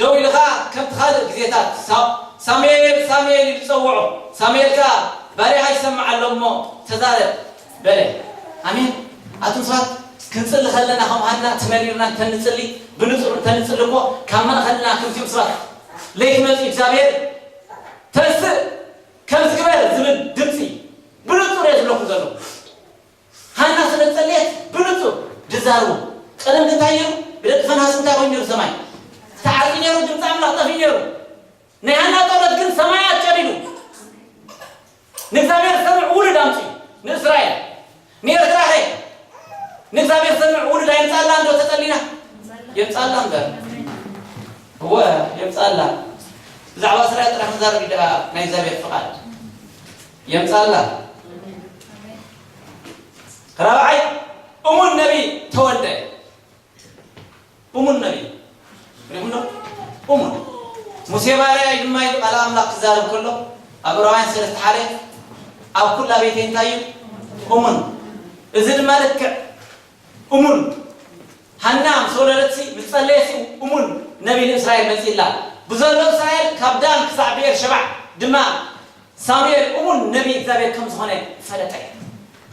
ደው ኢሉ ኸኣ ከምቲ ካልእ ግዜታት፣ "ሳ-፣ ሳሙኤል፣ ሳሙኤል" ኢሉ ጸውዖ። ሳሙኤል ከኣ፣ "ባርያኻ ይሰምዕ ኣሎ እሞ ተዛረብ" በለ። ኣሜን። ኣቱም ሰባት፣ ክንጽሊ ከለና ከም ሃና ተመሪርና እንተንጽሊ፣ ብንጹር እንተንጽሊ እኮ ካብ ማእከልና ከምዚኦም ሰባት ለይትመጹ እግዚኣብሔር፣ "ተንስእ፣ ከምዚ ግበር" ዝብል ድምጺ ብንጹር እየ ዝብለኩም ዘለኹ። ሃና ስለ ዝጸለየት ብንጹር ድዛረቡ። ቀደም ግን እንታይ ነይሩ? ብደቂ ፈንሃስ እንታይ ኮይኑ ነይሩ? ሰማይ ተዓጽዩ ነይሩ፣ ድምፂ ኣምላኽ ጠፊኡ ነይሩ። ናይ ሃና ጸሎት ግን ሰማያት ጨዲዱ። ንእግዚኣብሔር ዝሰምዕ ውሉድ ኣምፅኡ ንእስራኤል። ንኤርትራ ኸ ንእግዚኣብሔር ዝሰምዕ ውሉድ ኣየምፅኣላ እንዶ ተጸሊና? የምፅኣላ እምበር። እወ፣ የምፅኣላ። ብዛዕባ እስራኤል ጥራሕ ክንዛረብ እዩ ደኣ ናይ እግዚኣብሔር ፍቓድ። የምፅኣላ። ራብዓይ፣ እሙን ነቢይ ተወልደ። እሙን ነቢይ። ሪኹም ዶ? እሙን። ሙሴ ባርያይ ድማ ኢሉ ቃል ኣምላኽ ክዛረብ ከሎ፣ ኣብ ዕብራውያን ሰለስተ ሓደ፣ "ኣብ ኩላ ቤተይ እንታይ እዩ? እሙን." እዚ ድማ ልክዕ እሙን። ሃና ምስ ወለደትሲ፣ ምስ ጸለየሲ፣ እሙን ነቢይ ንእስራኤል መጺእላ። ብዘሎ እስራኤል ካብ ዳን ክሳዕ ብኤር ሸባዕ ድማ ሳሙኤል እሙን ነቢይ እግዚኣብሔር ከም ዝኾነ ፈለጠ።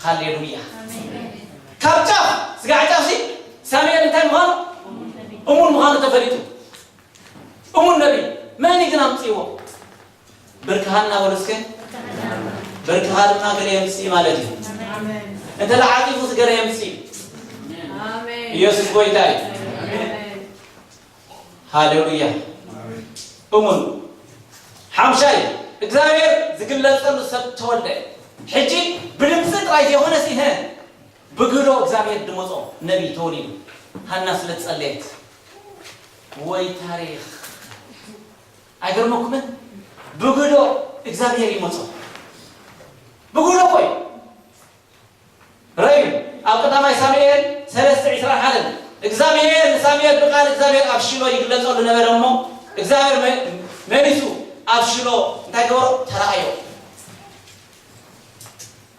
ሃሌሉያ። ኣሜን። ካብ ጫፍ ስጋዕ ጫፍሲ ሳሙኤል እንታይ ምዃኑ? እሙን ምዃኑ ተፈሊጡ። እሙን ነቢ መን እዩ ግን ኣምፅዎ? ብርክሃና በሉ እስከ። ብርክሃ ድማ ገለ የምፅእ ማለት እዩ። እንተ ለዓጢፉ ገለ የምፅእ። ኢየሱስ ጎይታ እዩ። ሃሌሉያ። እሙን ሓምሻይ እግዚኣብሔር ዝግለጸሉ ሰብ ተወልደ። ሕጂ ብድምፂ ጥራይ ዘይኮነ ሲ ብግዶ እግዚኣብሔር ድመፆ ነቢይ ተወሊዱ። ሃና ስለ ዝጸለየት ወይ ታሪኽ ኣይገርመኩምን? ብግዶ እግዚኣብሔር ይመጾ። ብግዶ እኮ እዩ። ረዩ ኣብ ቀዳማይ ሳሙኤል ሰለስተ ዕስራን ሓደን እግዚኣብሔር ንሳሙኤል ብቃል እግዚኣብሔር ኣብ ሽሎ ይግለጸሉ ነበረ እሞ እግዚኣብሔር መ- መሊሱ ኣብ ሽሎ እንታይ ገበሮ? ተራእዮ።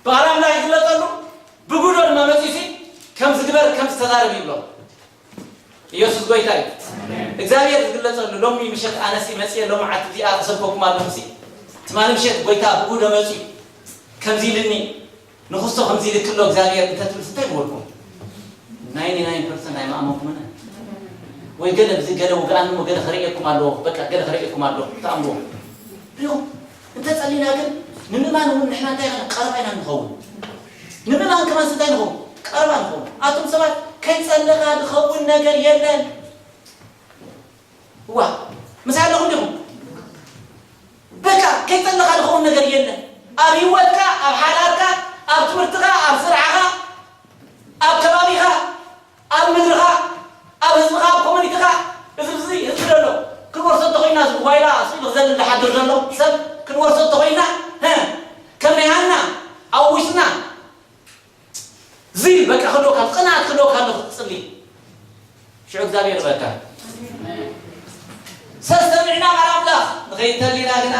ብቃል ኣምላኽ ይግለጸሉ ብግዶ ድማ መጺሲ ከም ዝግበር ከም ዝተዛረብ ይብሎ። ኢየሱስ ጎይታ እዩ። እግዚኣብሔር ዝግለጸሉ ሎሚ ምሸት ኣነሲ መጽየ ሎሚ ዓቲ እዚኣ ተሰብከኩም ኣለኹ ሲ ትማሊ ምሸት ጎይታ ብጉዶ መጽዩ ከምዚ ኢልኒ ንኽስቶ ከምዚ ኢልክሎ እግዚኣብሔር እንተትብል እንታይ ምበልኩም? ናይንቲ ናይን ፐርሰንት ኣይማእመንኩምን። ወይ ገለ ብዚ ገለ ውግኣን እሞ ገለ ከርእየኩም ኣለዎ በቃ ገለ ከርእየኩም ኣለዎ ተኣምርዎ ሪኹም እንተ ጸሊና ግን ንምእማን እውን ንሕና እንታይ ኢና ቀረባ ኢና ንኸውን ንምእማን ከማን እንታይ ንኸውን ቀረባ ንኸውን ኣቱም ሰባት ከይጸለኻ ዝኸውን ነገር የለን ዋ ምሳይ ኣለኹም ዲኹም በቃ ከይጸለኻ ዝኸውን ነገር የለን ኣብ ህይወትካ ኣብ ሓዳርካ ኣብ ትምህርትኻ ኣብ ስራሕኻ ኣብ ከባቢኻ ኣብ ምድርኻ ኣብ ህዝብኻ ኣብ ኮሚኒቲኻ እዚ እዚ ህዝቢ ዘሎ ክንወርሶ እንተኾይና እዚ ሞባይላ ስኢሉ ክዘልል ዝሓድር ዘሎ ሰብ ክንወርሶ እንተኾይና ከም ናይ ሃና ኣዊስና ዝል በቃ ክህልወካ ቅንኣት ክህልወካ ኣሎ ክትጽሊ ሽዑ እግዚኣብሔር በካ ሰሰሚዕና ቃል ኣምላኽ ንኸይተሊና ግና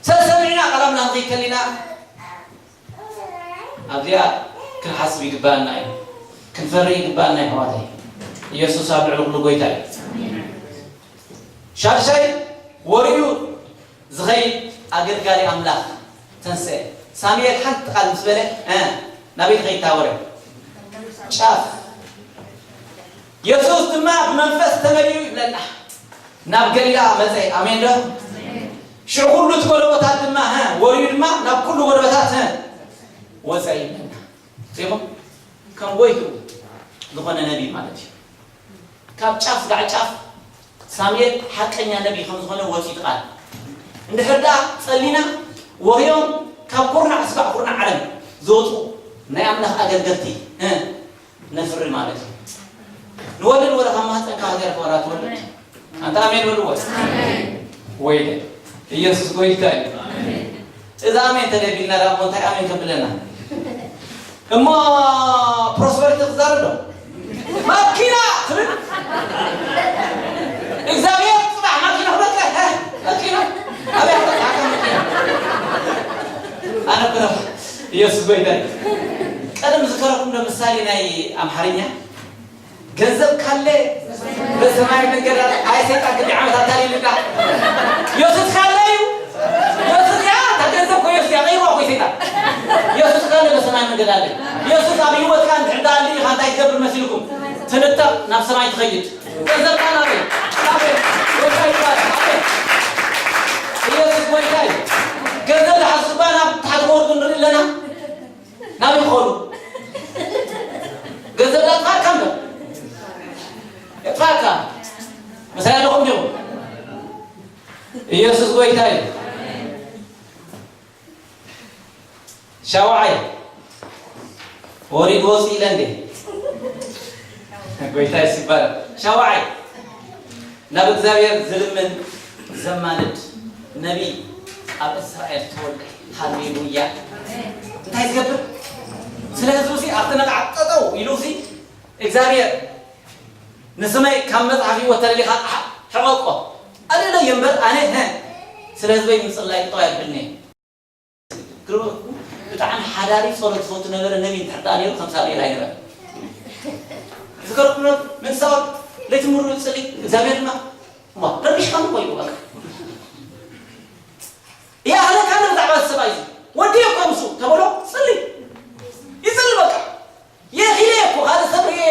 ሰሰሚዕና ቃል ኣምላኽ ንኸይተሊና ኣብዚኣ ክንሓስብ ይግባኣና እዩ ክንፈሪ ይግባኣና ይሕዋተይ ኢየሱስ ኣብ ልዕሊ ኩሉ ጎይታ እዩ ሻድሻይ ወርዩ ዝኸይድ ኣገልጋሊ ኣምላኽ ተንስአ ሳሙኤል ሓንቲ ቃል ምስ በለ ናበይ ትኸይድ ታወረ ጫፍ የሱስ ድማ ብመንፈስ ተመሊኡ ይብለና ናብ ገሊላ መፀ ኣሜን ዶ ሽዑ ኩሉ እቲ ጎረበታት ድማ ወርዩ ድማ ናብ ኩሉ ጎረበታት ወፀ ይብለና ሪኹም ከም ጎይቱ ዝኾነ ነቢ ማለት እዩ ካብ ጫፍ ጋዕ ጫፍ ሳሙኤል ሓቀኛ ነቢ ከም ዝኾነ ወፂኡ ቃል እንድሕር ደኣ ፀሊና ወርዮም ካብ ኩርናዕ ስባዕ ኩርናዕ ዓለም ዝወፁ ናይ ኣምላኽ ኣገልገልቲ ነፍሪ ማለት እዩ ንወልድ ወደ ካብ ማህፀንካ ሃገር ከወራ ትወልድ ኣንተ ኣሜን በልዎ ወይ ኢየሱስ ጎይታ እዩ እዛ ኣሜን ተደቢልና ዳሞ እንታይ ኣሜን ከብለና እሞ ፕሮስፐሪቲ ክዛረብ ዶ ማኪና ትብል እግዚኣብሔር ፅባሕ ማኪና ክበልካ ማኪና ኣበይ ክበልካ ማኪና ኣነ ብረ ኢየሱስ ጎይታ ቀደም ዝከረኩም ዶ ምሳሌ ናይ ኣምሓርኛ ገንዘብ ካለ በሰማይ መንገድ ኣለ። ኣይ ሰይጣን ክንደይ ዓመት ኣታሊልና። የሱስ ካለ እዩ። የሱስ ያ ተገንዘብ ኮ የሱስ ያ ቀይሮ ኮ ሰይጣን። የሱስ ካለ በሰማይ መንገድ ኣለ። የሱስ ኣብ ህይወትካ እንድሕር ደኣ ኣሊኻ እንታይ ትገብር መሲልኩም? ትንጠቕ ናብ ሰማይ ትኸይድ። ገንዘብካ ናበይ? ናበይ? ጎይታ ይባረክ። ኣሜን። ኢየሱስ ጎይታ እዩ። ገንዘብ ዝሓዙ እባ ናብ ታሕቲ ክወርዱ ንርኢ ኣለና። ናበይ ክኸዱ? ገንዘብ ላጥፋካ እንዶ የጥፋካ። ምሳይ ኣለኹም ዲኹም? ኢየሱስ ጎይታ እዩ። ሻውዓይ ወሪድ ወፂ ኢለ እንዴ? ጎይታ ይስባል። ሻውዓይ ናብ እግዚኣብሔር ዝልምን ዘማልድ ነቢይ ኣብ እስራኤል ተወልደ። ሃሌሉያ። እንታይ ዝገብር? ስለ ህዝቡ ሲ ኣብቲ ነቓዕ ጠጠው ኢሉ ሲ እግዚኣብሔር ንስመይ ካብ መጽሓፍ ህይወት ተለሊኻ ሕቐቆ ኣለለይ እምበር ኣነ ሀ ስለ ህዝበይ ምጽላይ ጥዋ የብልኒ። ግርመኩም ብጣዕሚ ሓዳሪ ጸሎት ዝፈቱ ነበረ ነቢ እንድሕር ደኣ ነይሩ ከም ሳሙኤል ኣይነበረ ዝገርኩም ነ ምንሳወት ለይቲ ሙሉ ጽሊ እግዚኣብሔር ድማ እማ ረቢሽካ ምኮ እዩ በቃ ይኣኽለካ ነ ብዛዕባ ሰብኣይ ወዲ እኮ ምሱ ተበሎ ጽሊ ይጽሊ በቃ የኺለ እኮ ካልእ ሰብ ርኤ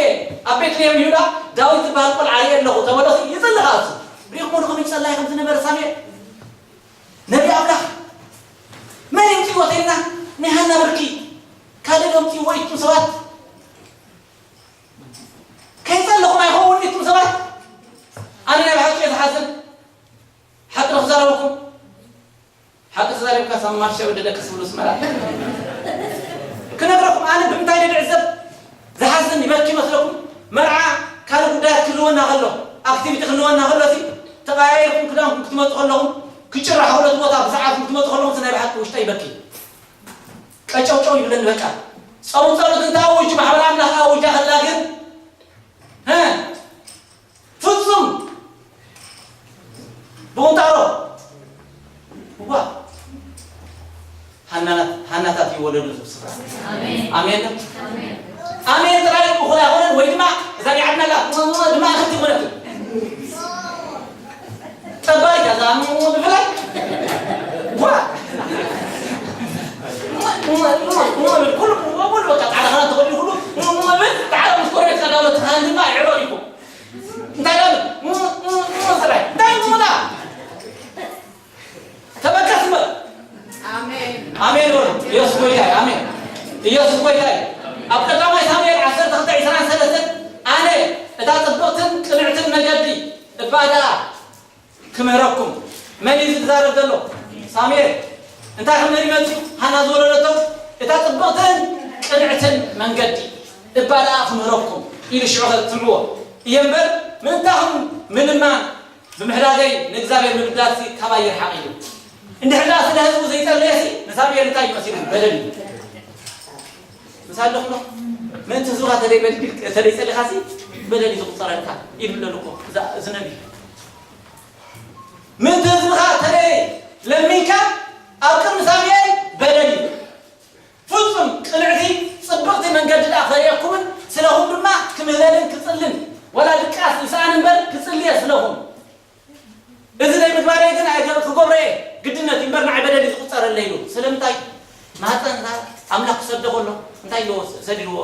ኣብ ቤት ልሔም ይሁዳ ዳዊት ዝበሃል ቆልዓ ርኤ ኣለኹ ተበሎ ይጽሊ ካሱ ሞት ከመይ ጸላይ ከም ዝነበረ ሳሙኤል ነቢ ኣምላኽ መን ይምጽእዎ ተይልና ናይ ሃና ብርኪ ካልእ ደምጽእዎ ኢልኩም ሰባት ከይጸለኹም ኣይኸውን ኢልኩም ሰባት ኣነ ናይ ብሓቂ እየ ዝሓዝን ሓቂ ዶ ክዛረበኩም ሓቂ ተዛሪብካ ሳብ ማርሻ ወደደ ከስብሉ ስመራ ክነግረኩም ኣነ ብምንታይ ድዕዘብ ዝሓዝን ይበኪ መስለኩም መርዓ ካልእ ጉዳያት ክልወና ከሎ ኣክቲቪቲ ክልወና ከሎ ሲ ተቐያየርኩም ክዳንኩም ክትመፁ ከለኹም ክጭራሕ ከሎ እቲ ቦታ ብሰዓትኩም ክትመፁ ከለኹም ሲ ናይ ብሓቂ ውሽጠ ይበኪ ቀጨውጨው ይብለኒ በቃ ፆም ፀሎት እንተ ኣውጅ ማሕበር ኣምላኽ ኣውጃ ከላ ግን ፍጹም ብቁንጣሮ ዋ ሃናታት ይወለዱ ዝብ ስፍራ ኣሜን ኣሜን ጥራይ ምኹን ኣይኮነን ወይ ድማ እዛ ሊዓድናላ ድማ ክቲ ይኮነት ጠባይ ከዛ ብፍላይ ዋ ኩሉ በቃ ጣዕላ ክዳን ተኸዲኑ ኩሉ ብል ጣዕላ ምስ ኮረጅ ቀዳመ ተኻን ድማ ይዕሮ ይኮ እንታይ ዳብል እንታይ ሙላ ተበከስ በል ኣሜን በሉ ኢየሱስ ጎይታ እዩ ኣሜን ኢየሱስ ጎይታ እዩ ኣብ ቀዳማይ ሳሙኤል ዓሰርተ ክልተ ዕስራን ሰለስተን ኣነ እታ ጽብቕትን ቅንዕትን መገዲ እባ ደኣ ክምህረኩም መን እዩ ዝዛረብ ዘሎ ሳሙኤል እንታይ ክምህር ይመጽኡ ሃና ዝወለደቶ እታ ጽብቕትን ቅንዕትን መንገዲ እባ ደኣ ክምህረኩም ኢሉ ሽዑ ስምዕዎ እየ እምበር ምእንታኹም ምልማን ብምሕዳገይ ንእግዚኣብሔር ምብዳልሲ ካባይ ይርሓቕ ኢሉ እንድሕር ደኣ ስለ ህዝቡ ዘይጸለየሲ ንሳሙኤል እንታይ እዩ መሲሉ በደል እዩ ምስ ኣለኹ ዶ ምእንቲ ህዝብኻ ተደይበድል ተደይጸሊኻሲ በደል እዩ ዝቁጸረልካ ይብል ኣለኩ እዚ ነቢ ምእንቲ ህዝብኻ ተደይ ለሚንካ ኣብ ቅድሚ ሳሙኤል በደል እዩ ፍጹም ቅንዕቲ ጽብቕቲ መንገዲ ደኣ ከርእየኩምን ስለኹም ድማ ክምህለልን ክጽልን ወላ ድቃስ ይስኣን እምበር ክጽልየ ስለኹም እዚ ናይ ምግባረይ ግን ኣይገ- ክገብሮ እየ ግድነት እዩ እምበር ንዓይ በደል እዩ ዝቁጸረለይ ኢሉ ስለምንታይ ማህፀን እታ ኣምላኽ ክሰዶ ከሎ እንታይ ኢልዎ ሰዲድዎ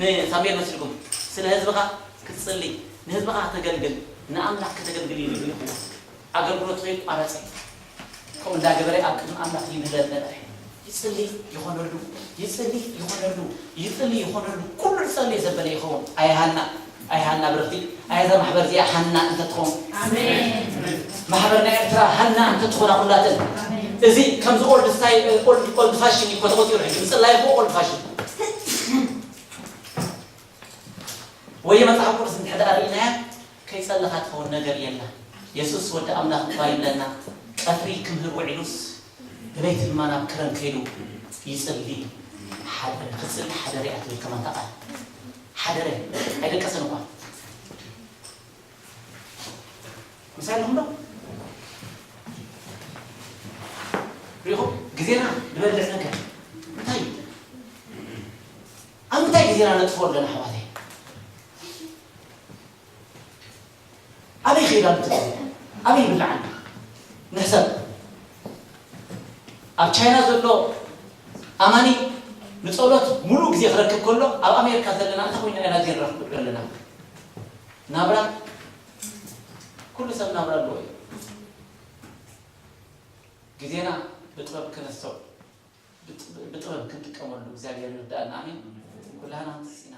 ንሳሙኤል መሲልኩም ስለ ህዝብኻ ክትጽሊ ንህዝብኻ ከተገልግል ንኣምላኽ ከተገልግል ኢሉ ልኢኽዎ ኣገልግሎቱ ከይቋረጸ ከምኡ እንዳገበረ ኣብ ቅድሚ ኣምላኽ ይምህለል ነበረ ይጽሊ ይኾነሉ ይጽሊ ይኾነሉ ይጽሊ ይኾነሉ ኩሉ ዝጸልዮ ዘበለ ይኸውን ኣይሃና ኣይሃና ብርኽቲ ኣይዛ ማሕበር እዚኣ ሃና እንተትኾን ማሕበር ናይ ኤርትራ ሃና እንተትኾና ኩላተን እዚ ከምዚ ኦልድ ስታይ ኦልድ ፋሽን እዩ ተቆፂሩ ሕጂ ምፅላይ እኮ ኦልድ ፋሽን ወይ መፅሓፍ ቅዱስ እንድሕር ርኢናያ ከይፀለኻ ትኸውን ነገር የላ የሱስ ወዲ ኣምላኽ እኳ ይብለና ቀትሪ ክምህር ውዒሉስ ብለይቲ ድማ ናብ ክረም ከይዱ ይፅሊ ሓደ ክፅሊ ሓደ ሪኣት ወይ ከማን ተቓል ሓደ ኣይደቀሰን እኳ ምሳይ ኣለኹም ዶ ሪኹም ግዜና ዝበልዕ ነገር እንታይ እዩ ኣብ ምንታይ ግዜና ነጥፎ ኣለና ኣሕዋተይ ኣበይ ኸይዳ ምትል ኣበይ ይብላዓና ንሕሰብ ኣብ ቻይና ዘሎ ኣማኒ ንፀሎት ሙሉእ ግዜ ክረክብ ከሎ ኣብ ኣሜሪካ ዘለና እንታይ ኮይና ኢና ዜንረክብ ዘለና ናብራ ኩሉ ሰብ ናብራ ኣለዎ እዩ ግዜና ብጥበብ ክነስተው ብጥበብ ክንጥቀመሉ እግዚኣብሔር ይርዳእና ኣሜን ኩላህና ተሲና